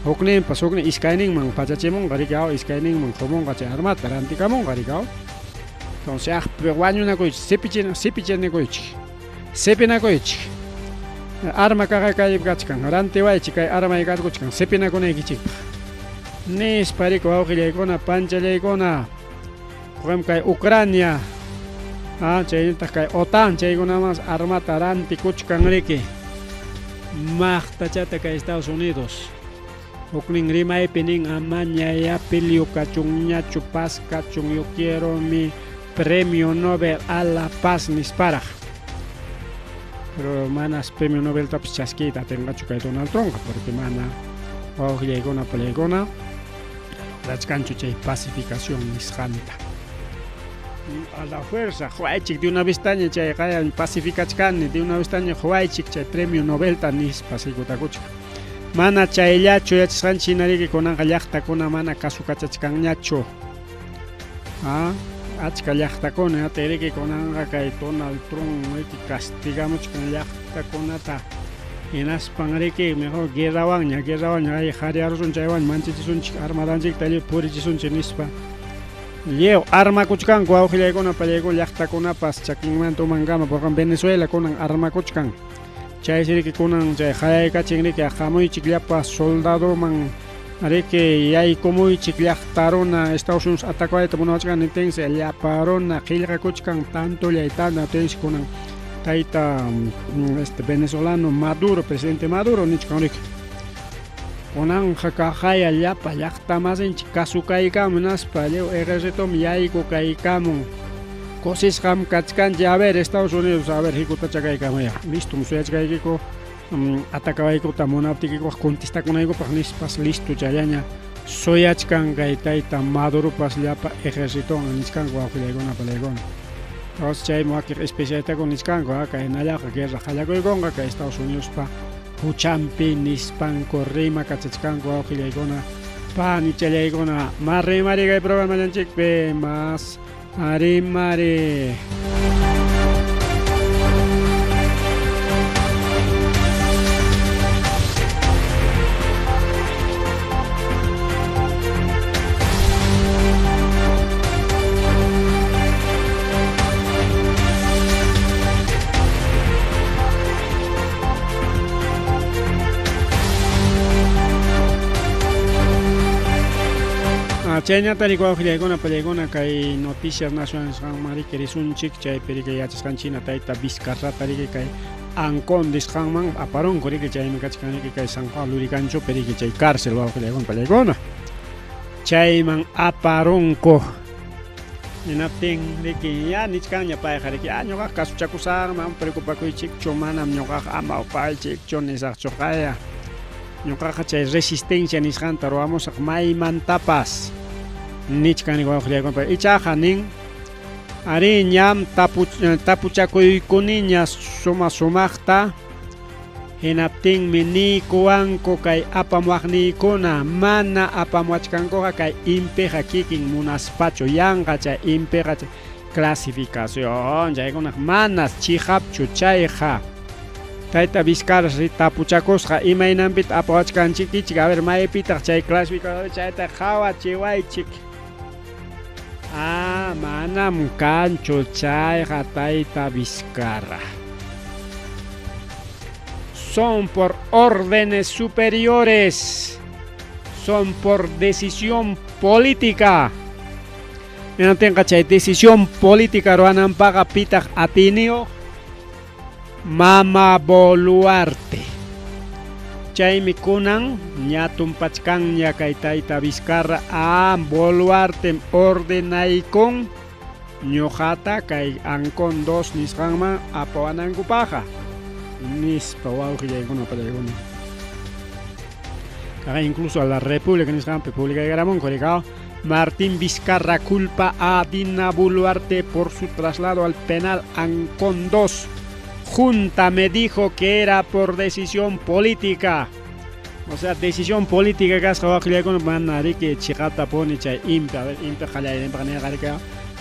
Hukninpas huknin iskayninman pachachimunqa riki aw, iskayninman qumunqa chay armata rantikamunqa riki aw. Entonces aqpi wañunakuychik, sipichina sipichinakuychik, sipinakuychik. Arma kaqay kaypi kachkan, rantiwaychik kay armay karkuchkan sipinakunaykichikpaq. Nispa riki wawqillaykuna, panchallaykuna. Qam kay Ucrania, chaynataq kay OTAN chaykunamanpas armata rantikuchkan riki. Maqtachata kay Estados Unidos. Huknin rimaypi nin amañayá pelew kachunñachu, paz kachun, yo quiero mi premio Nobel a la paz nisparaq. Pero manas premio Nobeltapas chaskiyta atinqachu kay Donald Trumpqa porque mana wawqillaykuna pallaykuna lograchkanchu chay pacificación nisqanta. A la fuerza, quwaychik de una vestaña chay qayan pacificachkani, de una vestaña quwaychik chay premio Nobelta nispa sikutakuchkan. Mana chayllachu yachasqanchik hina riki kunanqa llaqtakuna mana kasukachachkanñachu. Achka llaqtakuna riki kunanqa kay Donald Trump riki castigamuchkan llaqtakunata. Hinaspan riki mejor guerrawanña, guerrawanña ay qhariyarusun chaywanña manchachisunchik armadanchikta lliw purichisunchik nispa. Lliw armakuchkanku wawqillaykuna pallaykuna llaqtakunapas chakinmanta umankama porque Venezuela kunan armakuchkan. Chaysi riki kunan chay qayaykachin riki hamuychik llapa soldadoman riki yaykumuychik llaqta runa Estados Unidos atacayta munawachkan niptinsi llapa runa qillqakuchkan tantollay tanta tinsi kunan tayta este venezolano Maduro, presidente Maduro nichkan riki. Kunanqa kaqaya llapa llaqta masinchik kasukaykamun naspa lliw ejércitom yaykukaykamun. Kusisqam kachkanchik, a ver Estados Unidos, a ver hikutachakaykamuya. Listom suyachkaykiku atacawaykuta munaptikikuqa contestakunaykupaq nispas listo challaña suyachkan kay tayta Maduropas llapa ejercitonwan nichkanku wawqillaykuna palaykuna. Entonces chaymi wakin especialistakuna nichkanku kaynallaqa guerra qallakuykunqa kay Estados Unidospa huchanpi nispanku rimakachachkanku wawqillaykuna panichallaykuna. Mas rimari kay programallanchikpi mas rimari. Chaynata riki wawqillaykuna pallaykuna kay noticias nacionales nisqanman riki risunchik chaypi riki yachasqanchik hina tayta Vizcarrata riki kay Ancón nisqanman aparunku riki chaymi kachkan riki kay San Juan Luriganchopi riki chay cárcel wawqillaykuna pallaykuna chayman aparunku. Hinaptin riki ya nichkanña payqa riki ah ñuqaqa kasuchakusaqmi ama preocupakuychikchu manam ñuqaqa ama upaychikchu nisaqchu qaya. Ñuqaqa chay resistencia nisqanta ruwamusaq maymantapas nichkan wawqillaykuna. Ichaqa nin arí ñam tapuchakuykuniña suma sumaqta hinaptinmi niykuwanku kay apamuwaqniykuna mana apamuwachkankuqa kay impiqa kikin munaspachu yanqa chay impiqa chay clasificación chaykunaqa manas chiqapchu chayqa. Tayta Vizcarra tapuchakusqa imaynanpitaq apawachkanchikichik a ver maypitaq chay clasificación chayta qawachiwaychik. Ah, manam kanchu chayqa tayta Vizcarra. Son por órdenes superiores, son por decisión política. Hinaptinqa chay decisión política ruwananpaqqa pitaq atiyniyuq? Mama Boluarte. Chaymi kunan ña tumpachkanña kay tayta Vizcarra a Boluartem ordenaykun ñuqata kay Ancón 2 nisqanman apawanankupaqqa nispa wawqillaykuna pallaykuna. Kaqa incluso a la República nisqanpi publicaykaramunku rikaw Martín Vizcarra culpa a Dina Boluarte por su traslado al penal Ancón 2. Junta me dijo que era por decisión política. O sea, decisión política kasqa waqillaykuna mana riki chiqaptapuni chay INPE, a ver, INPE qallayninpaq nirqa riki,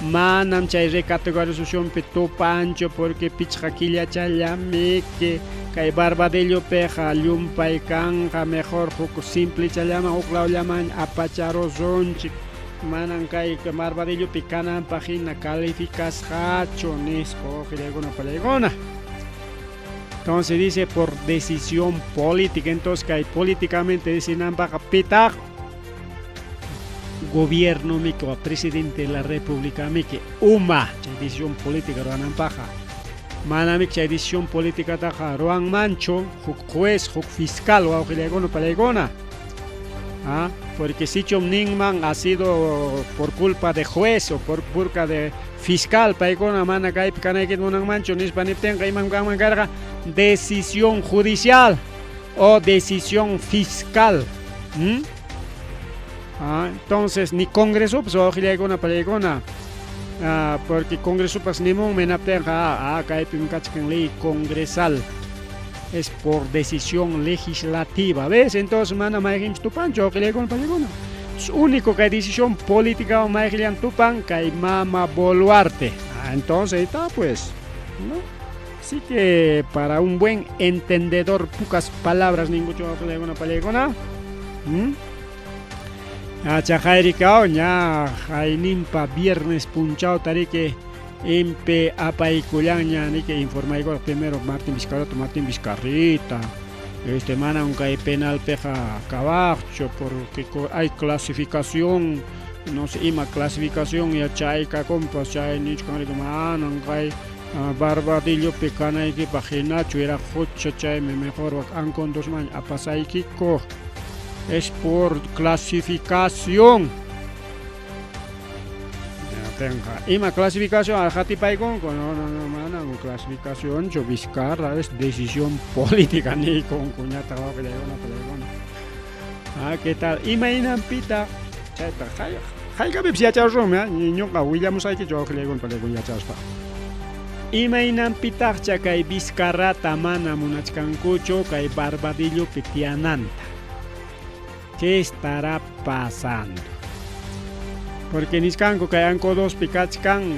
manam chay recategorizacionpi tupanchu porque pichqa killachallamiki kay Barbadillopiqa llumpay kanqa, mejor huk simplechallaman huk lawllaman apacharusunchik, manam kay Barbadillopi kananpaq hina calificasqachu nispa waqillaykuna pallaykuna. Entonces dice por decisión política. Entonces kay políticamente decidinanpaqqa pitaq gobierno miki o presidente de la república miki uma chay decisión política ruwananpaqqa. Manamiki chay decisión políticataqa ruwanmanchu huk juez, huk fiscal wawqillaykuna pallaykuna. ¿Ah? Porque sichum ninman ha sido por culpa de juez o por culpa de fiscal paykuna mana kaypi kanaykita munanmanchu nispa niptinqa imam kanman karqa decisión judicial o decisión fiscal. ¿Mm? Ah, entonces ni congresopas wawqillaykuna pallaykuna porque congresopas nimunmi hinaptinqa kaypim kachkan ley congresal es por decisión legislativa. ¿Ves? Entonces mana mayqinpas tupanchu wawqillaykuna pallaykuna. Único kay decisión política mayqillan tupan kay mama Boluarte. Ah, entonces ahí está pues, ¿no? Así que para un buen entendedor, pocas palabras ningucho wawqillaykuna pallaykuna. ¿Mm? Chajayrikao ña jayninpa viernes punchaw tariki INPE apaykullanña niki informaykurqa primero Martín Vizcarrata, Martín Vizcarrita este manam kay penalpiqa kawaqchu porque hay clasificación no sé ima clasificación ya chaykakunpas chay nichkan riki manam kay Barbadillopi kanaykipaq hinachu wiraqucha chaymi mejor wak Ancondosman apasaykiku es por clasificación. Ima clasificación qatipaykunku no no no manam clasificacionchu Vizcarra es decisión política niykunku ñataq wawqillaykuna pallaykuna. Ah, ¿qué tal? Imaynanpitaq chayta haykapipas yacharusunmi ñuqa willamusaykichu wawqillaykuna pallaykuna yachaspa. Imaynanpitaqcha kay Vizcarrata mana munachkankuchu kay Barbadillopi tiyananta. ¿Qué estará pasando? Porque nichkanku kay Ancodospi kachkan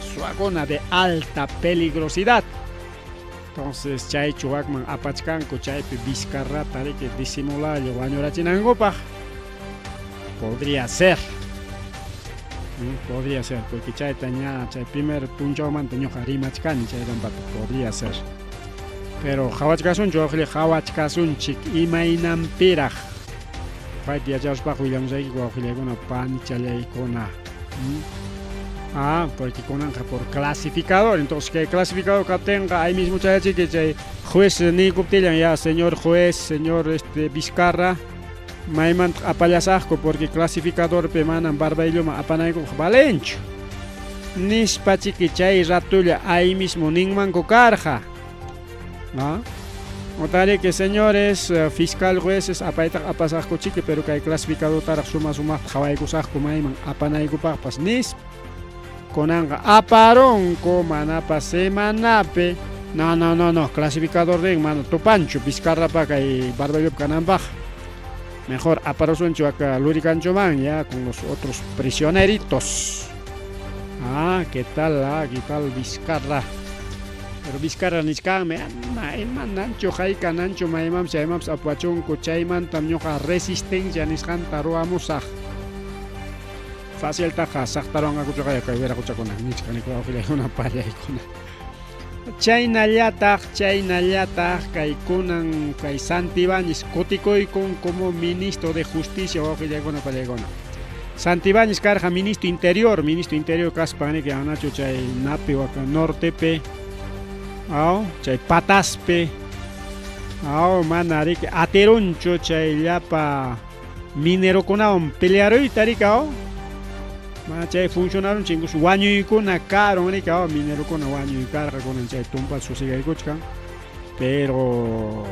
suwakuna de alta peligrosidad. Entonces chaychu wakman apachkanku chaypi Vizcarrata riki disimularlo wañurachinankupaq. Podría ser. Podría ser, porque chayta ña chay primer punchawmanta ñuqa rimachkani chayrampata podría ser. Pero qhawachkasunchu wawqillay qhawachkasunchik imaynanpiraq payta yachaspaqa willamusayki wawqillaykuna panichallaykuna. Ah, porque kunanqa por clasificador, entonces kay clasificador kaptinqa ahí mismo chayachiki chay juez niykuptillan ya señor juez, señor Vizcarra maymantaq apallasaqku porque clasificadorpi manam Barbadilloman apanaykupaq valenchu nispa chiki chay ratulla ahí mismo ninmanku karqa. ¿Ah? Otariki señores fiscal jueces apaytaq apasaqku chiki pero kay clasificadortaraq suma sumaqta qhawaykusaqku mayman apanaykupaqpas nispa. Kunanqa aparunku manapas semanapi no no no no clasificador rin mana tupanchu Vizcarrapa kay Barbadillopi kananpaq. Mejor aparusunchu acá Luriganchoman ya con los otros prisioneritos. Ah, ¿qué tal? Ah, ¿qué tal Vizcarra? Pero Vizcarra nichkanmi ama ima nanchu hayka nanchu maymanpas chaymanpas apachunku chaymantam ñuqa resistencia nisqanta ruwamusaq. Faciltaqa saqtaruwanqakuchuqa kay wiraquchakuna nichkaniku wawqillaykuna pallaykuna. Chaynallataq chaynallataq kay kunan kay Santibáñez kutikuykun como ministro de justicia wawqillaykuna pallaykuna. Santibáñez karqa ministro interior, ministro interior kaspa niki anachu chay napi waka nortepi aw chay pataspi aw mana riki atirunchu chay llapa minerokunawan pelearuyta riki aw mana chay funcionarunchu incluso wañuykuna karun riki aw minerokuna wañuy karqa kunan chay tumpata susigaykuchkan pero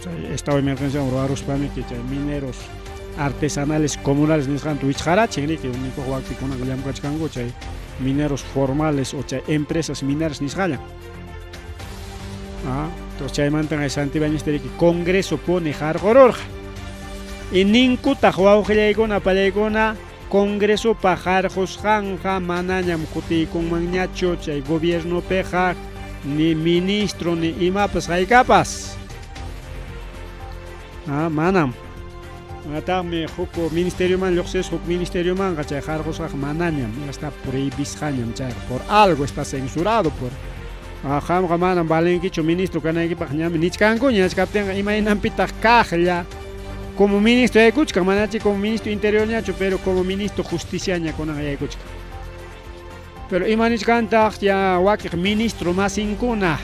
chay estado de emergencia ruwaruspami chay mineros artesanales comunales nisqanta wichqarachin riki único wakpi kunan llamkachkanku chay mineros formales o chay empresas mineras nisqallan. Ah. Entonces chaymantan ay Santibáñezta riki Congreso puni harqururqa. Y ninkutaq wawqillaykuna pallaykuna Congresopa harqusqanqa manañam kutiykunmanñachu chay gobiernopiqa ni ministro ni imapas haykapas. Ah, manam. Manataqmi huk ministerioman lluqsis huk ministeriomanqa chay harqusqaqa manañam, ya está prohibisqañam chayqa, por algo está censurado por ah, qamqa manam valenkichu ministro kanaykipaq ñami nichkankuña, nichkaptinqa imaynanpitaq kaqlla como ministro yaykuchkan, manachi como ministro interiorñachu, pero como ministro justiciaña kunan yaykuchkan. Pero ima nichkantaq ya wakiq ministro masinkuna.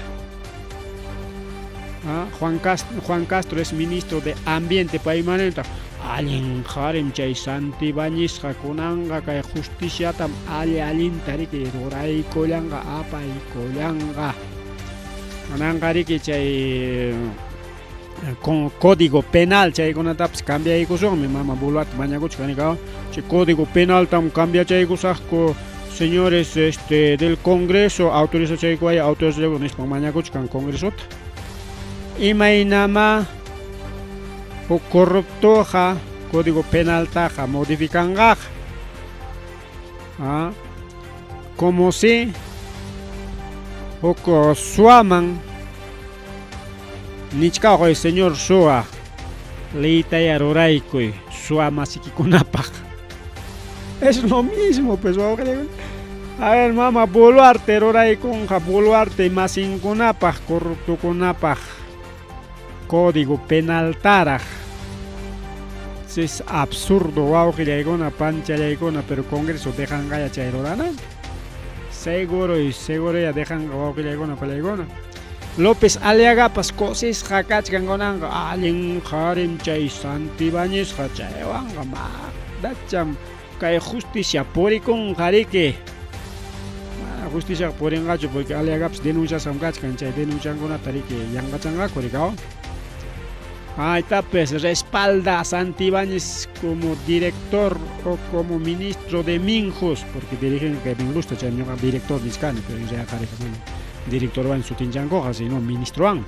Ah, Juan Castro, Juan Castro es ministro de Ambiente, paymanintaq allin qarim chay Santibáñezqa kunanqa kay justiciatam alli allinta riki ruraykullanqa apaykullanqa. Kunanqa riki chay con código penal chaykunatapas cambiaykusunmi mama Boluarte mañakuchkan nika chay código penaltam cambiachaykusaqku señores este del Congreso autorizachaykuyá autorizachaykuyá nispan mañakuchkan Congresota imaynamá huk corruptoqa código penaltaqa modificanqaqa ah como si huk suaman Nichkawqay señor Sua, leytaya ruraykuy Sua masikikunapaq. Es lo mismo, pues, wawqillayku. A ver, mama Boluarte ruraykunqa Boluarte masinkunapaq, corruptokunapaq código penaltaraq. Es absurdo, wawqillaykuna, panchallaykuna, pero Congreso dejanqaya chay rurananta. Seguro y seguro ya dejanqa wawqillaykuna, pallaykuna. López Aliagapas kusisqa kachkan kunanqa allin qarim chay Santibáñezqa chaywanqa maqtacham kay justicia purikunqa riki. Mana justiciaqa purinqachu porque Aliagapas denunciasqam kachkan chay denunciankunata riki yanqachanqaku riki. Ahí respalda a Santibáñez como director o como ministro de Minjus, porque dirigen que Minjusta, chay ñuqa director nichkani, pero en realidad mana directorwan sutinchankuqa, sino ministrowanmi.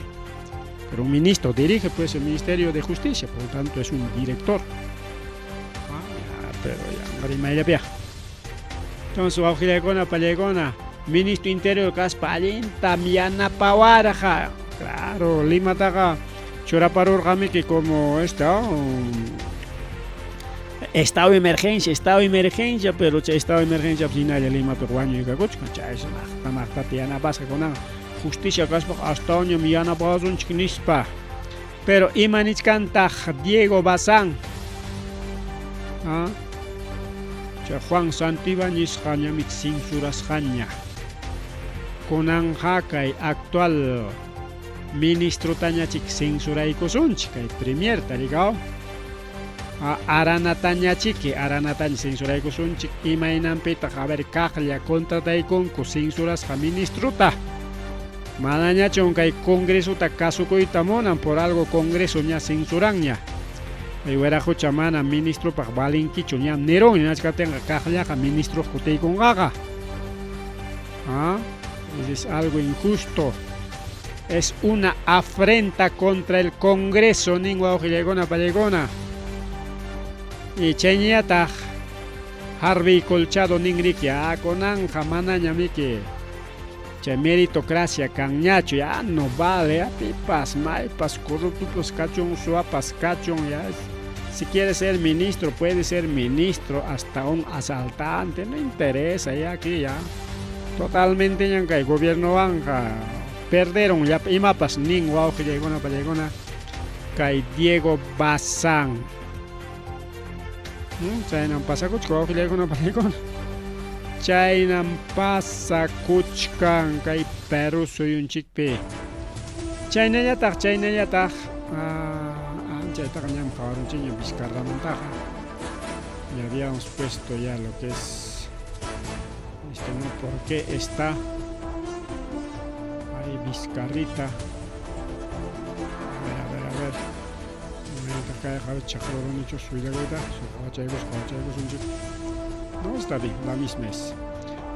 Pero un ministro dirige pues el Ministerio de Justicia, por lo tanto es un director. Ah, pero ya, rimayllapia. Entonces, wawqillaykuna, pallaykuna, ministro interior kaspa allintam yanapawarqa. Claro, Limataqa churaparurqamiki como esta estado de emergencia, estado de emergencia, pero chay estado de emergencia hinalla Limapi wañuykakuchkan, chaysi maqta maqtata yanapasqa kunan justicia kaspaqa astawanñam yanapawasunchik nispa. Pero ima nichkantaq Diego Bazán? ¿Ah? Chay Juan Santibáñezqa ñami censurasqaña. Kunanqa kay actual ministrotañachik censuraykusunchik kay premier tarikaw. Aranatañachiki, aranataña censuraykusunchik imaynanpitaq a ver kaqlla contrataykunku censurasqa ministrota. Manañachun kay Congresota kasukuyta munan por algo Congreso ña censuranña. Kay wiraqucha mana ministropaq valinkichu ña nirun ñachkaptinqa kaqllaqa ministroq kutiykunqaqa. Ah, es algo injusto. Es una afrenta contra el Congreso nin wawqillaykuna pallaykuna. Y chayñataq Harvey Colchado nin riki, ah, kunanqa manaña miki chay meritocracia kanñachu, ya no vale, ya pipas, maypas, corruptos kachun, suapas kachun, ya si quiere ser ministro, puede ser ministro, hasta un asaltante, no interesa, ya aquí ya. Totalmente ñan kay gobierno wanja perderon ya imapas nin wawqillaykuna pallaykuna kay Diego Bazán. Chaynam pasakuchkan wawqillaykuna pallaykuna. Chaynam pasakuchkan kay Perú suyunchikpi. Chaynallataq, chaynallataq, chaytaqa ñam qawarunchikña Vizcarramantaqa. Ya habíamos puesto ya lo que es este no por qué está ahí Vizcarrita. A ver, a ver, a ver. No, está bien, la misma es.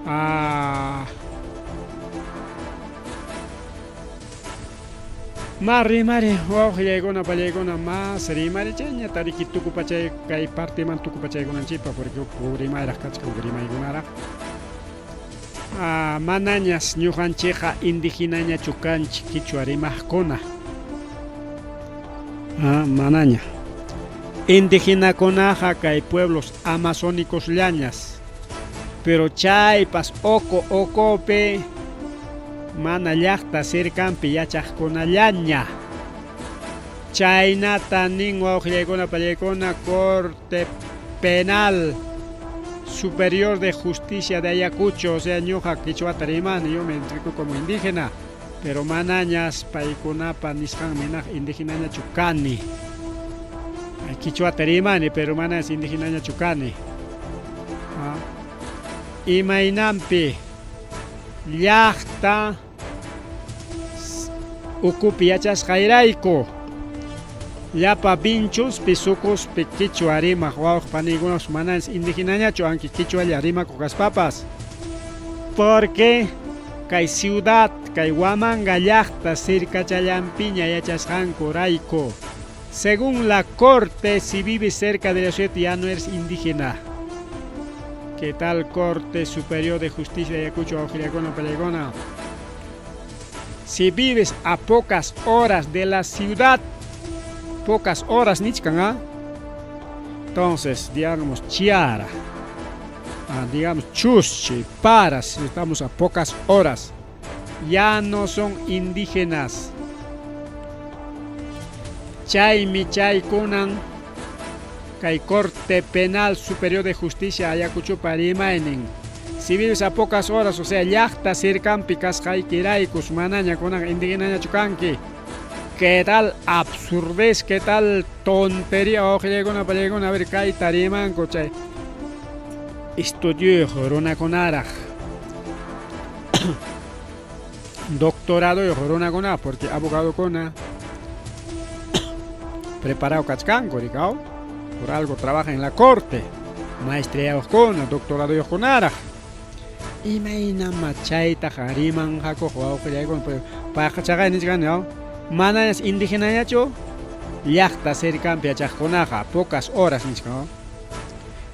Ah. Ma rimari wawqillaykuna pallaykuna mas rimari chayña tariki tukupachay kay partiman tukupachaykunanchikpa porque huk rimayraq kachkan huk rimaykunaraq. Ah, manañas ñuqanchikqa indígenañachu kanchik quichua rimaqkuna. Ah, manaña. Indígenakunaqa kay pueblos amazónicos llañas. Pero chaypas oko okopi mana llaqta sirkanpi yachaqkunallaña. Chaynata nin wawqillaykuna pallaykuna Corte Penal Superior de Justicia de Ayacucho, o sea ñuqa quichuata rimani, yo me identifico como indígena, pero manañas paykunapa nisqanmi hinaq indígenañachu kani. Quichuata rimani, pero manañas indígenañachu kani. Imaynanpi llaqta ukupi yachasqayrayku llapa vinchuspi sucuspi quichua rimaq wawqi paniykunapas manañas indígenañachu anki quichualla rimakuq kaspapas. Porque kay ciudad, kay Huamanga llaqta sirkachallanpiña yachasqankurayku. Según la corte, si vives cerca de la ciudad ya no eres indígena. ¿Qué tal Corte Superior de Justicia de Ayacucho, Auxiliacona, Pallaicona? Si vives a pocas horas de la ciudad, pocas horas, nichkan, ¿ah? Entonces, digamos, Chiara, digamos, Chuschi, Paras, estamos a pocas horas, ya no son indígenas. Chaymi chaykunan kay Corte Penal Superior de Justicia Ayacuchopa rimaynin. Si vives a pocas horas, o sea, llaqta sirkanpi kasqaykiraykus manaña kunan indígenañachu kanki. ¿Qué tal absurdez? ¿Qué tal tontería? Wawqillaykuna pallaykuna, a ver, kayta rimanku chay estudioyuq runakunaraq. Doctoradoyuq runakuna, porque abogadokuna preparado kachkanku, rikaw, por algo trabajan en la corte, maestriayuqkuna, doctoradoyuqkunaraq. Imaynama chaytaqa rimanqakuq wawqillaykuna, payqa chaqay nichkani, manañas indígenañachu llaqta cercanpi yachaqkunaqa, pocas horas nichkan.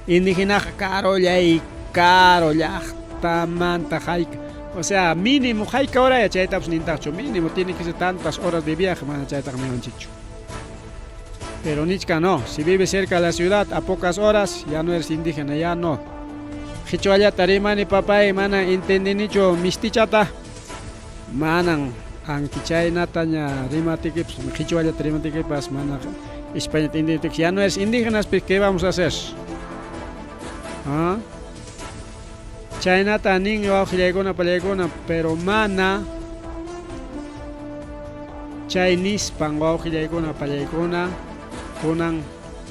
Indígenaqa karullay karu llaqtamanta hayka, o sea, mínimo hayka hora chaytapas nintaqchu, mínimo tiene que ser tantas horas de viaje, mana chaytaqa niwanchikchu. Pero nichka no, si vives cerca de la ciudad a pocas horas, ya no eres indígena, ya no. Qichwallata rimani papay, mana entendinichu mistichata, manan anki chaynataña rimatikipas, qichwallata rimatikipas, mana España entendiniki, ya no eres indígena, pero ¿qué vamos a hacer? ¿Ah? Chaynata nin wawqillaykuna pallaykuna, pero mana chay nispan wawqillaykuna pallaykuna kunan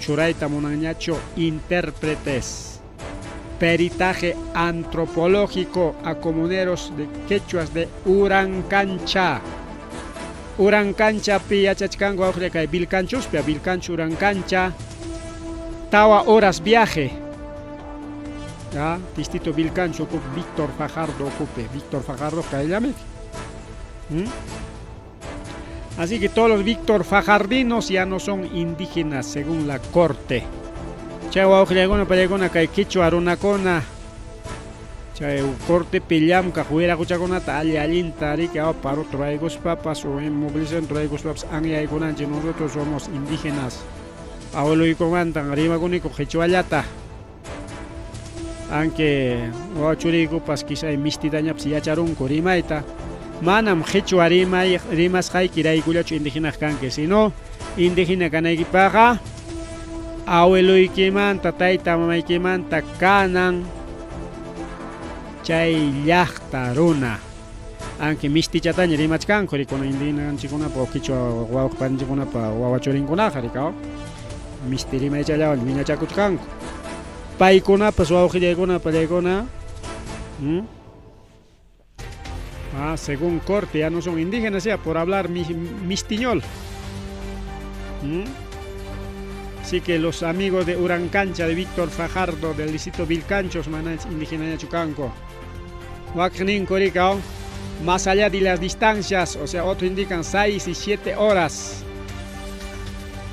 churayta munanñachu intérpretes. Peritaje antropológico a comuneros de quechuas de Urancancha. Urancancha pi yachachkanku wawqilla kay Vilcanchuspi, Vilcancho Urancancha, tawa horas viaje. Ya, distrito Vilcancho ocupe Víctor Fajardo ocupe, Víctor Fajardo kayllamiki. Así que todos los Víctor Fajardinos ya no son indígenas según la corte. Chay wawqillaykuna pallaykuna kay quichua runakuna chay cortepi llamkaq wiraquchakunata alli allinta riki paro traikuspapas o mobilización traikuspapas anyaykunanchik, nosotros somos indígenas. Abueloykumantan rimakuniku qichwallata. Aunque wawachuriykupas quizá mistitañapas yacharunku rimayta, manam qichwa rimay rimasqaykiraykullachu indígena kanki, sino indígena kanaykipaqqa abueloykimanta tayta mamaykimanta kanan chay llaqta runa. Aunque mistichataña rimachkanku rikuna indígenakunapa o qichwa wawqi paninchikkunapa wawachurinkunaqa rikaw, misti rimaychallawan wiñachakuchkanku. Paykunapas wawqillaykuna pallaykuna, según corte ya no son indígenas ya por hablar mistiñol. Así que los amigos de Urancancha, de Víctor Fajardo, del distrito Vilcanchos, manañas indígena chukanku. Waknin korikao. Más allá de las distancias, o sea, otros indican 6 y 7 horas.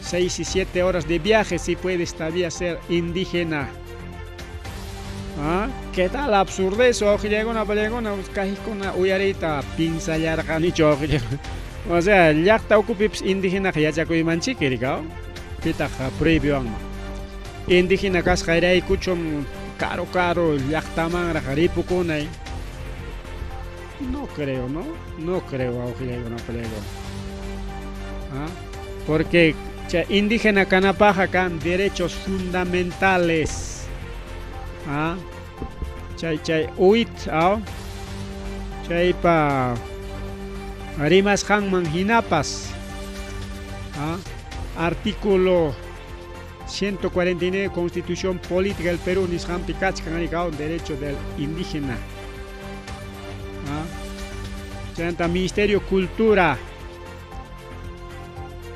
6 y 7 horas de viaje si puedes todavía ser indígena. ¿Ah? ¿Qué tal absurdez? Wawqillaykuna, papallaykuna, kajikuna uyariyta pinsallarqanichu wawqillaykuna. O sea, llaqta ukupipis indígenaqa yachakuymanchik, rikaw. Pitaq prohibiwanman. Indígena kasqayraykuchum karu karu llaqtamanraq ripukunay. No creo, ¿no? No creo, wawqillaykuna, papallaykuna. ¿Ah? Porque chay indígena kanapaqqa kan derechos fundamentales. ¿Ah? Chay chay UIT, ¿ah? Chaypa rimasqanman hinapas. ¿Ah? Artículo 149 Constitución Política del Perú nisqanpi kachkan rikaw derecho del indígena. ¿Ah? Chaymanta Ministerio Cultura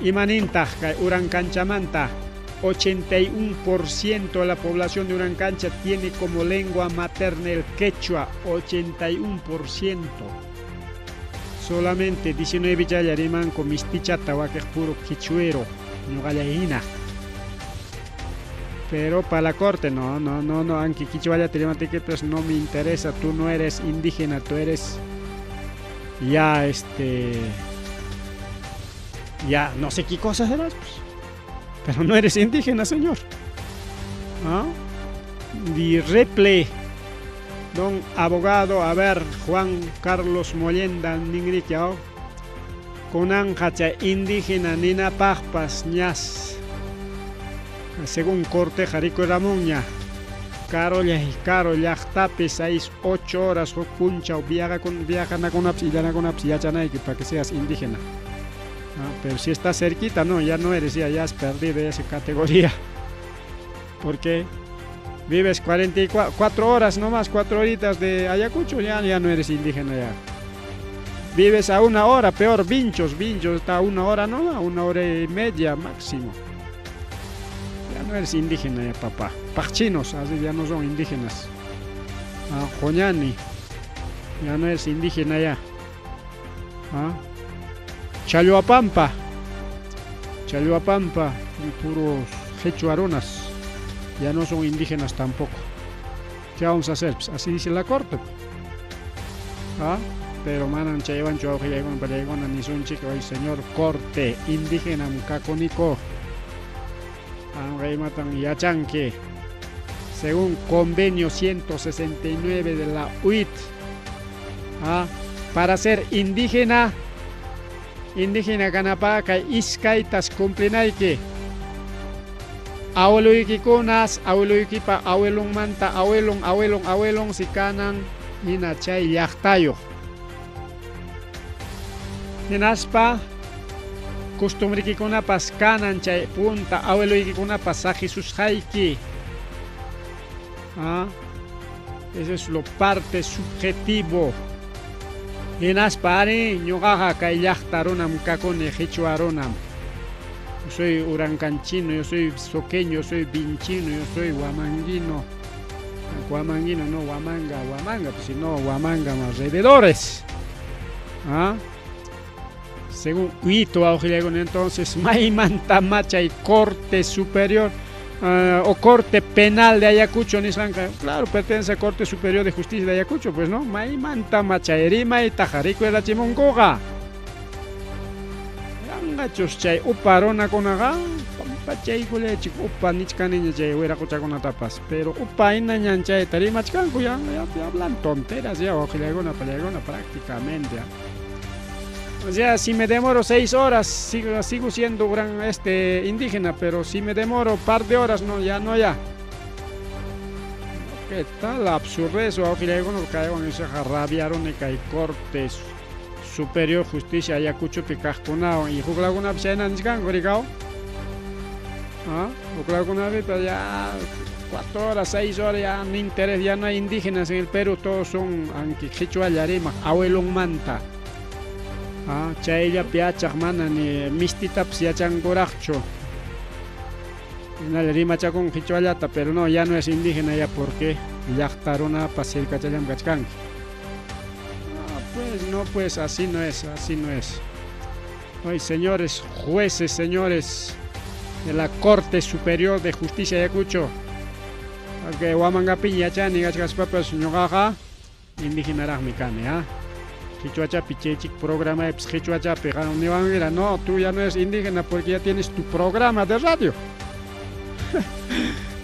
imanintaq kay Urancanchamanta 81% de la población de Urancancha tiene como lengua materna el quechua, 81%. Solamente 19 challa rimanku mistichata wakiq puro quichuero, ñuqalla hina. Pero para la corte, no, no, no, no, aunque quichuallata rimantikipas no me interesa, tú no eres indígena, tú eres ya ya no sé qué cosa serás, pues. Pero no eres indígena, señor. ¿Ah? Di reple, don abogado, a ver, Juan Carlos Mollenda ninriki, kunanqa chay indígena ninapaqpas ñas según corteja rikuramunña karullay karu llaqtapi 6, 8 horas huk punchaw viajanakunapas illanakunapas yachanayki para que seas indígena. Ah, pero si estás cerquita, no, ya no eres, ya, ya has perdido esa categoría. Porque vives 44 horas nomás, 4 horitas de Ayacucho, ya, ya no eres indígena ya. Vives a una hora, peor, Vinchos, Vinchos está a una hora no, una hora y media máximo. Ya no eres indígena ya, papá. Pajchinos, así ya no son indígenas. Ah, Joñani, ya no eres indígena ya. Ah. Challuapampa, Challuapampa, puros quechuarunas, ya no son indígenas tampoco. ¿Qué vamos a hacer? Pues así dice la corte. ¿Ah? Pero manan chaywanchu wawqillaykuna papallaykuna nisunchik ay señor corte indígena kakuniko. Qamqa imatan yachanki. Según convenio 169 de la UIT, ¿ah? Para ser indígena, indígena kanapaqqa kay iskaytas cumplinayki. Abueloykikunas, abueloykipa abuelonmanta abuelon, abuelon, abuelon si kanan hina chay llaqtayuq. Hinaspa costumbrikikunapas kanan chay punta abueloykikunapas saqisusqayki. ¿Ah? Eso es lo parte subjetivo. Hinaspa ari ñuqaqa kay llaqta runam kakuni qichwa runam. Yo soy urancanchino, yo soy soqueño, yo soy vinchino, yo soy huamanguino. Huamanguino, no huamanga, huamanga, pues si no huamanga más alrededores. ¿Ah? Según Huito entonces, maymanta machay corte superior o corte penal de Ayacucho, nisqanqa, claro, pertenece a Corte Superior de Justicia de Ayacucho, pues no, maymanta machay rimaytaqa rikuyrachimunkuqa. Yanqachus chay upa runakunaqa pampachaykullaychik upa nichkaniña chay wiraquchakunatapas, pero upa hinañan chayta rimachkanku, ya, ya te hablan tonteras ya, wawqillaykuna, papallaykuna, prácticamente. O sea, si me demoro 6 horas, sigo siendo gran indígena, pero si me demoro par de horas, no, ya no, ya. ¿Qué tal absurdez? Wawqillaykuna, kaywan isaqa rabiaruni kay Corte Superior Justicia Ayacuchopi kaqkunawan y huklakunapi chayna nichkanku, rikaw. ¿Ah? Huklakunapi, pero ya 4 horas, 6 horas, ya no interés, ya no hay indígenas en el Perú, todos son aunque qichwalla rimaq, abuelonmanta. Ah, chayllapi yachaq mana ni mistitapas yachankuraqchu. Hinalla rimachakun qichwallata, pero no, ya no es indígena ya porque llaqta runapas cercachallam kachkanki. Ah, pues. No, pues así no es, así no es. Hoy, señores jueces, señores de la Corte Superior de Justicia de Ayacucho, que Huamangapiña yachani kachkaspapas ñuqaqa indígenaraqmi kani, ¿ah? Qichwachapi chaychik programa qichwachapi niwanmira, no, tú ya no eres indígena porque ya tienes tu programa de radio.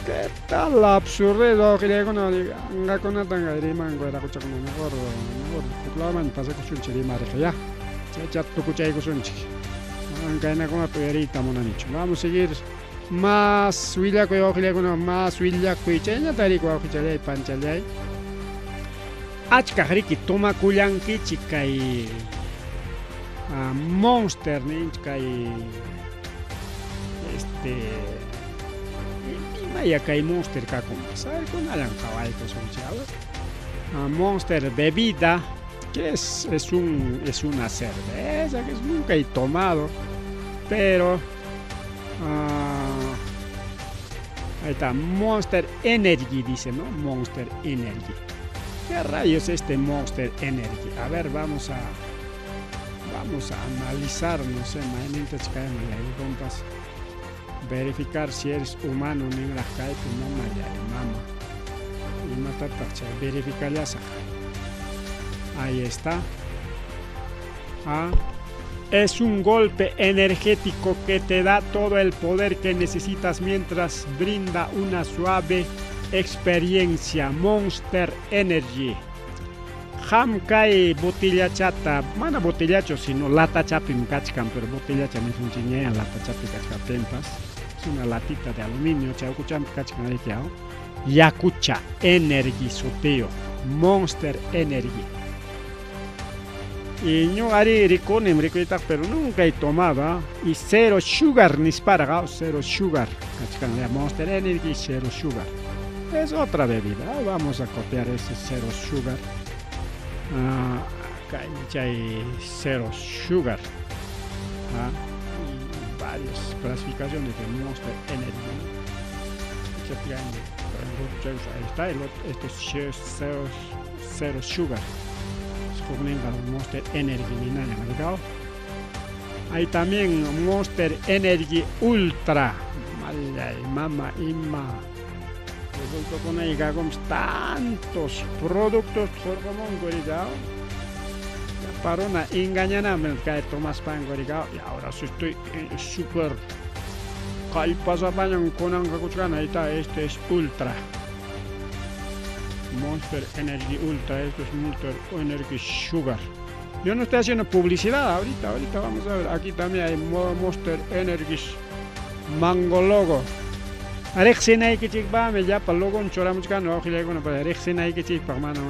¿Qué tal la absurdez? Anqakunata rimanku wiraquchakuna mejor mejor huklaman pasakusunchik rimariqa ya. Chaycha tukuchaykusunchik. Manan kaynakunata uyariyta munanichu. Vamos a seguir más willakuy wawqillaykuna, más willakuy. Chayñata riku wawqichallay panchallay. Achkaq riki tomakullankichik kay Monster ninchik kay este imaya kay Monster kakunpas. A ver, kunallan qhawaykusunchik. A ver. Monster bebida, que es una cerveza que es nunca he tomado, pero ahí está, Monster Energy dice, ¿no? Monster Energy. ¿Qué rayos es este Monster Energy? A ver, vamos a analizar, no sé, compas, verificar si eres humano ninraq kaypi mama mama. Imatataq chay verificallasaq. Ahí está. Ah, es un golpe energético que te da todo el poder que necesitas mientras brinda una suave experiencia. Monster Energy. Ham kay botellachata, mana botellacho, sino latachapim kachkan, pero botellacha nisunchikña latachapi kachkaptinpas. Es una latita de aluminio, chaykuchampi kachkan riki, Yakucha Energy sutiyo, Monster Energy. Y ñuqari rikunim rikuytaq, pero nunca he tomado, ¿ah? Y cero sugar nisparqa, cero sugar kachkan, ya Monster Energy cero sugar. Es otra bebida, ¿ah? Vamos a copiar ese cero sugar. Ah, kaymi chay cero sugar. ¿Ah? Y varias clasificaciones de Monster Energy, ¿no? Ahí está, el otro, este es cero, cero sugar. Monster Energy ninalla, Hay también Monster Energy Ultra. Mallay, mama, ima. Producto con ahí tantos productos hurqumunku rikao. Paruna engañaname kay tomaspanku rikao. Y ahora sí estoy súper kallpasapañan kunanqa kuchkani. Ahí está, este es Ultra. Monster Energy Ultra, esto es Monster Energy Sugar. Yo no estoy haciendo publicidad ahorita, ahorita vamos a ver. Aquí también hay Monster Energy Mango Logo. Riqsinaykichikpaqmi llapa logon churamuchkani wawqillaykuna, para riqsinaykichikpaq mana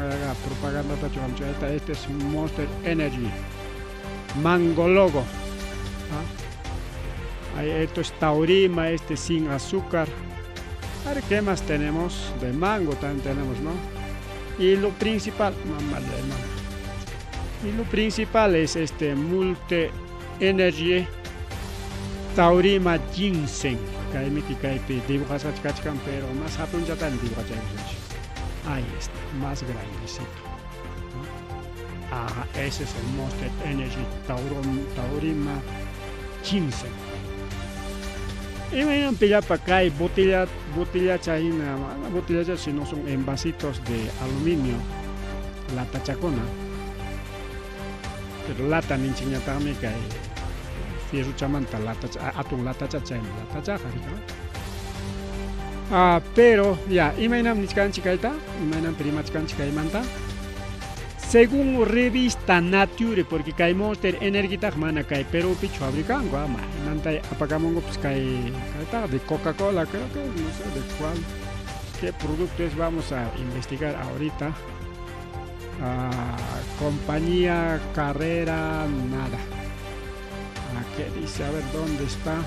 propagandata churamuchkani. Este es Monster Energy Mango Logo. ¿Ah? Ahí, esto es Taurima, este sin azúcar. A ver, ¿qué más tenemos? De mango también tenemos, ¿no? Y lo principal, mamá de mamá. Y lo principal es este Multi Energy Taurima Ginseng. Kaymi kaypi dibujasqa kachkan, pero más hatunchatan dibujachaykusunchik. Ahí está, más grandecito, ¿no? Ajá, ese es el Monster Energy Taurima Ginseng. Imaynanpi llapa kay botella, botellacha hina, mana botellacha, sino son envasitos de aluminio, latachakuna. Pero lata ninchikñataqmi kay fierruchamanta latacha, atun latacha chaymi latachaqa rika. Ah, pero ya, imaynam nichkanchik kayta, imaynampi rimachkanchik kaymanta. Según revista Nature, porque kay Monster Energy taq mana kay Perupichu fabricanku, maymanta apakamunkupas kay kaytaqa de Coca-Cola, creo que no sé de cuál, qué producto es, vamos a investigar ahorita. Ah, compañía, carrera, nada. Ah, ¿qué dice? A ver, ¿dónde está?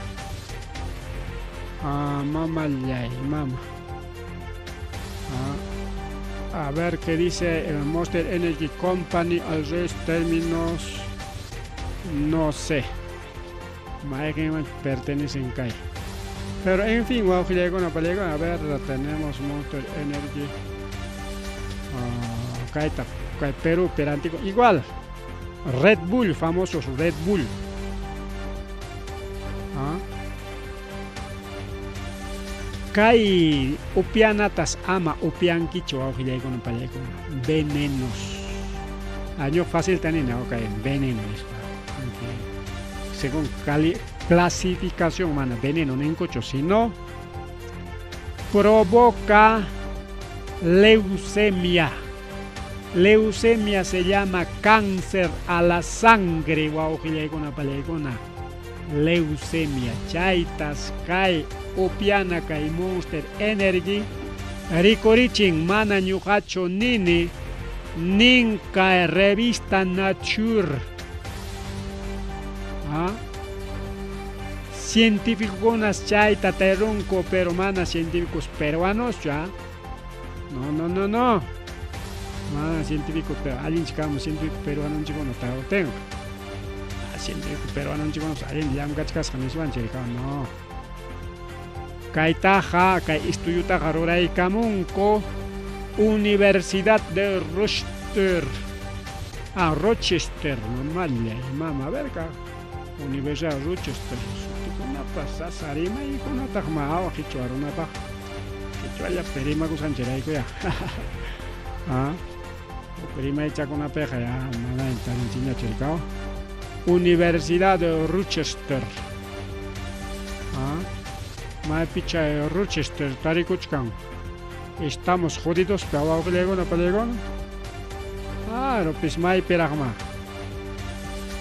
Ah, mamá, mama. Ah, a ver qué dice el Monster Energy Company al resto términos, no sé. Pertenecen kay. Pero en fin, a ver, tenemos Monster Energy. Kayta, kay Perú, Perántico, igual. Red Bull, famosos Red Bull. ¿Ah? Kay upianatas ama upiankichu wawqillaykuna pallaykuna venenos. Año fácil tanina, ok, veneno nispa. Según clasificación mana veneno ninkuchu, sino provoca leucemia. Leucemia se llama cáncer a la sangre, wawqillaykuna pallaykuna. Leucemia, chaytas kay upiana kay Monster Energy rikurichin mana ñuqachu nini nin kay revista Nature. ¿Ah? Científicokunas chayta tarirunku, pero mana científicos peruanos ya. No, no, no, no. Mana científico, pero allin chikamo científico peruano chikuna tengo. Científico peruano chikuna allin llamkachkasqa niswanchik, no. Kaytaqa kay estudiotaqa ruraykamunku Universidad de Rochester. Ah, Rochester, mamalla, mama, a ver, Universidad de Rochester. Sutikunapas sasa rimaykunataq mahawa qichwa runapaq. Qichwallapi rimakusqanchikrayku ya. Ah, rimaychakunapiqa ya mana tarinchikñachu rikaw. Universidad de Rochester. Ah, maypi chay Rochester tarikuchkan. Estamos jodidos, pero wawqillaykuna pallaykuna. Claro, pues maypiraqma.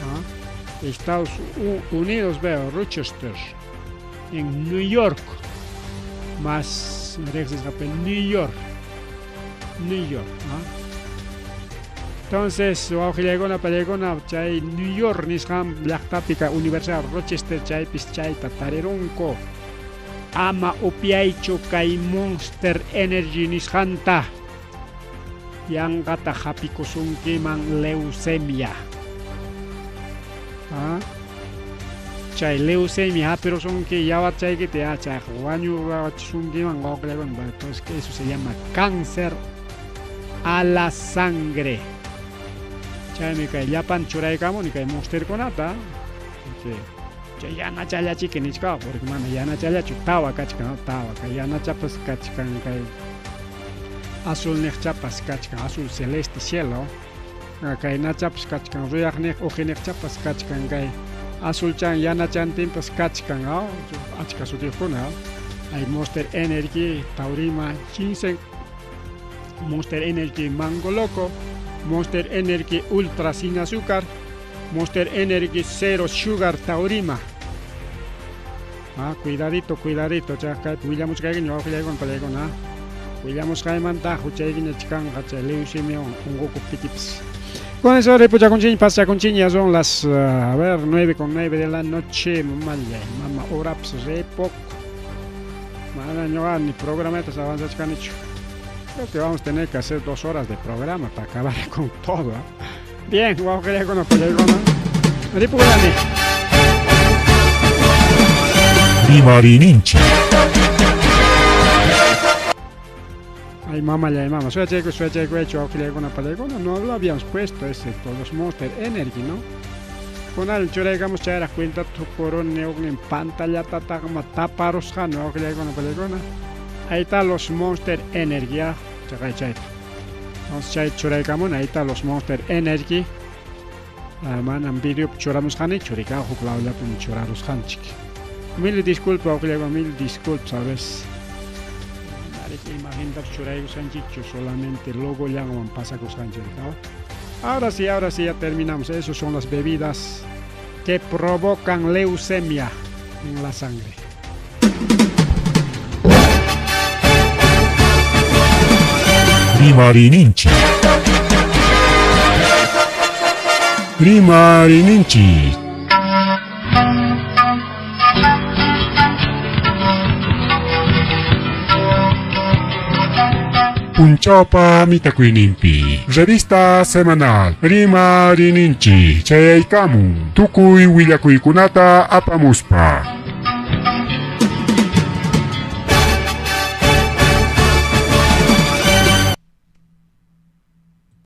Ah, Estados Unidos, veo, Rochester, en New York. Más riqsisqapi New York. New York, ¿ah? Entonces, wawqillaykuna pallaykuna chay New York nisqan llaqtapi kay Universidad Rochester chaypis chayta tarirunku. Ama upiaychu kay Monster Energy nisqanta. Yanqata hapikusunkiman leucemia. ¿Ah? Chay leucemia hapirusunki yawarchaykita ya chayqa wañurachisunkiman wawqillaykuna. Entonces eso se llama cáncer a la sangre. Chaymi kay llapan churaykamuni kay monsterkunata. Chay yanachallachiki nichkawa porque mana yanachallachu tawa kachkan, tawa kay yanachapas kachkan kay azul niqchapas kachkan, azul celeste cielo. Kay nachapas kachkan ruyaq niq uqi niqchapas kachkan kay azulchan yanachantinpas kachkan, achka sutiyuqkuna. Hay Monster Energy, Taurima, Ginseng, Monster Energy Mango Loco, Monster Energy Ultra sin azúcar, Monster Energy Zero Sugar Taurima. Ah, cuidadito, cuidadito, kaypi willamuchkaykiña wawqillaykuna pallaykuna. Willamusqaymanta huchaykiña chikanqa chay leucemiawan unqukuptikipas. Con eso ripuchakunchiña, pasakunchiña, son las, a ver, 9:09 de la noche, mamalla, mama, horapas re poco. Mana ñuqa ni programatas avanzachkanichu. Creo que vamos a tener que hacer 2 horas de programa para acabar con todo, ¿eh? Bien, wawqillaykuna pallaykuna. Ripukulani. Rimariyninchik. Ay, mamá, ay, mamá. Suachayku, suachayku, hecho, wawqillaykuna pallaykuna. No lo habíamos puesto ese, todos los Monster Energy, ¿no? Kunal churaykamos chayraq cuenta tukuruni huknin pantallatataqma taparusqani wawqillaykuna pallaykuna. Ahí está los Monster Energy, ya. Chaqay chayta. Entonces chay churaykamuni, ahí está los Monster Energy. Manam videopi churamusqanichu, rika huk lawllapim churarusqanchik. Mil disculpas, wawqillaykuna, mil disculpas a veces. Imagintapas churaykusqanchikchu, solamente logo llaman pasakusqanchik. Ahora sí, ya terminamos. Esas son las bebidas que provocan leucemia en la sangre. Rimariyninchik. Rimariyninchik. Punchawpa mitakuyninpi. Revista semanal Rimariyninchik chayaykamun tukuy willakuykunata apamuspa.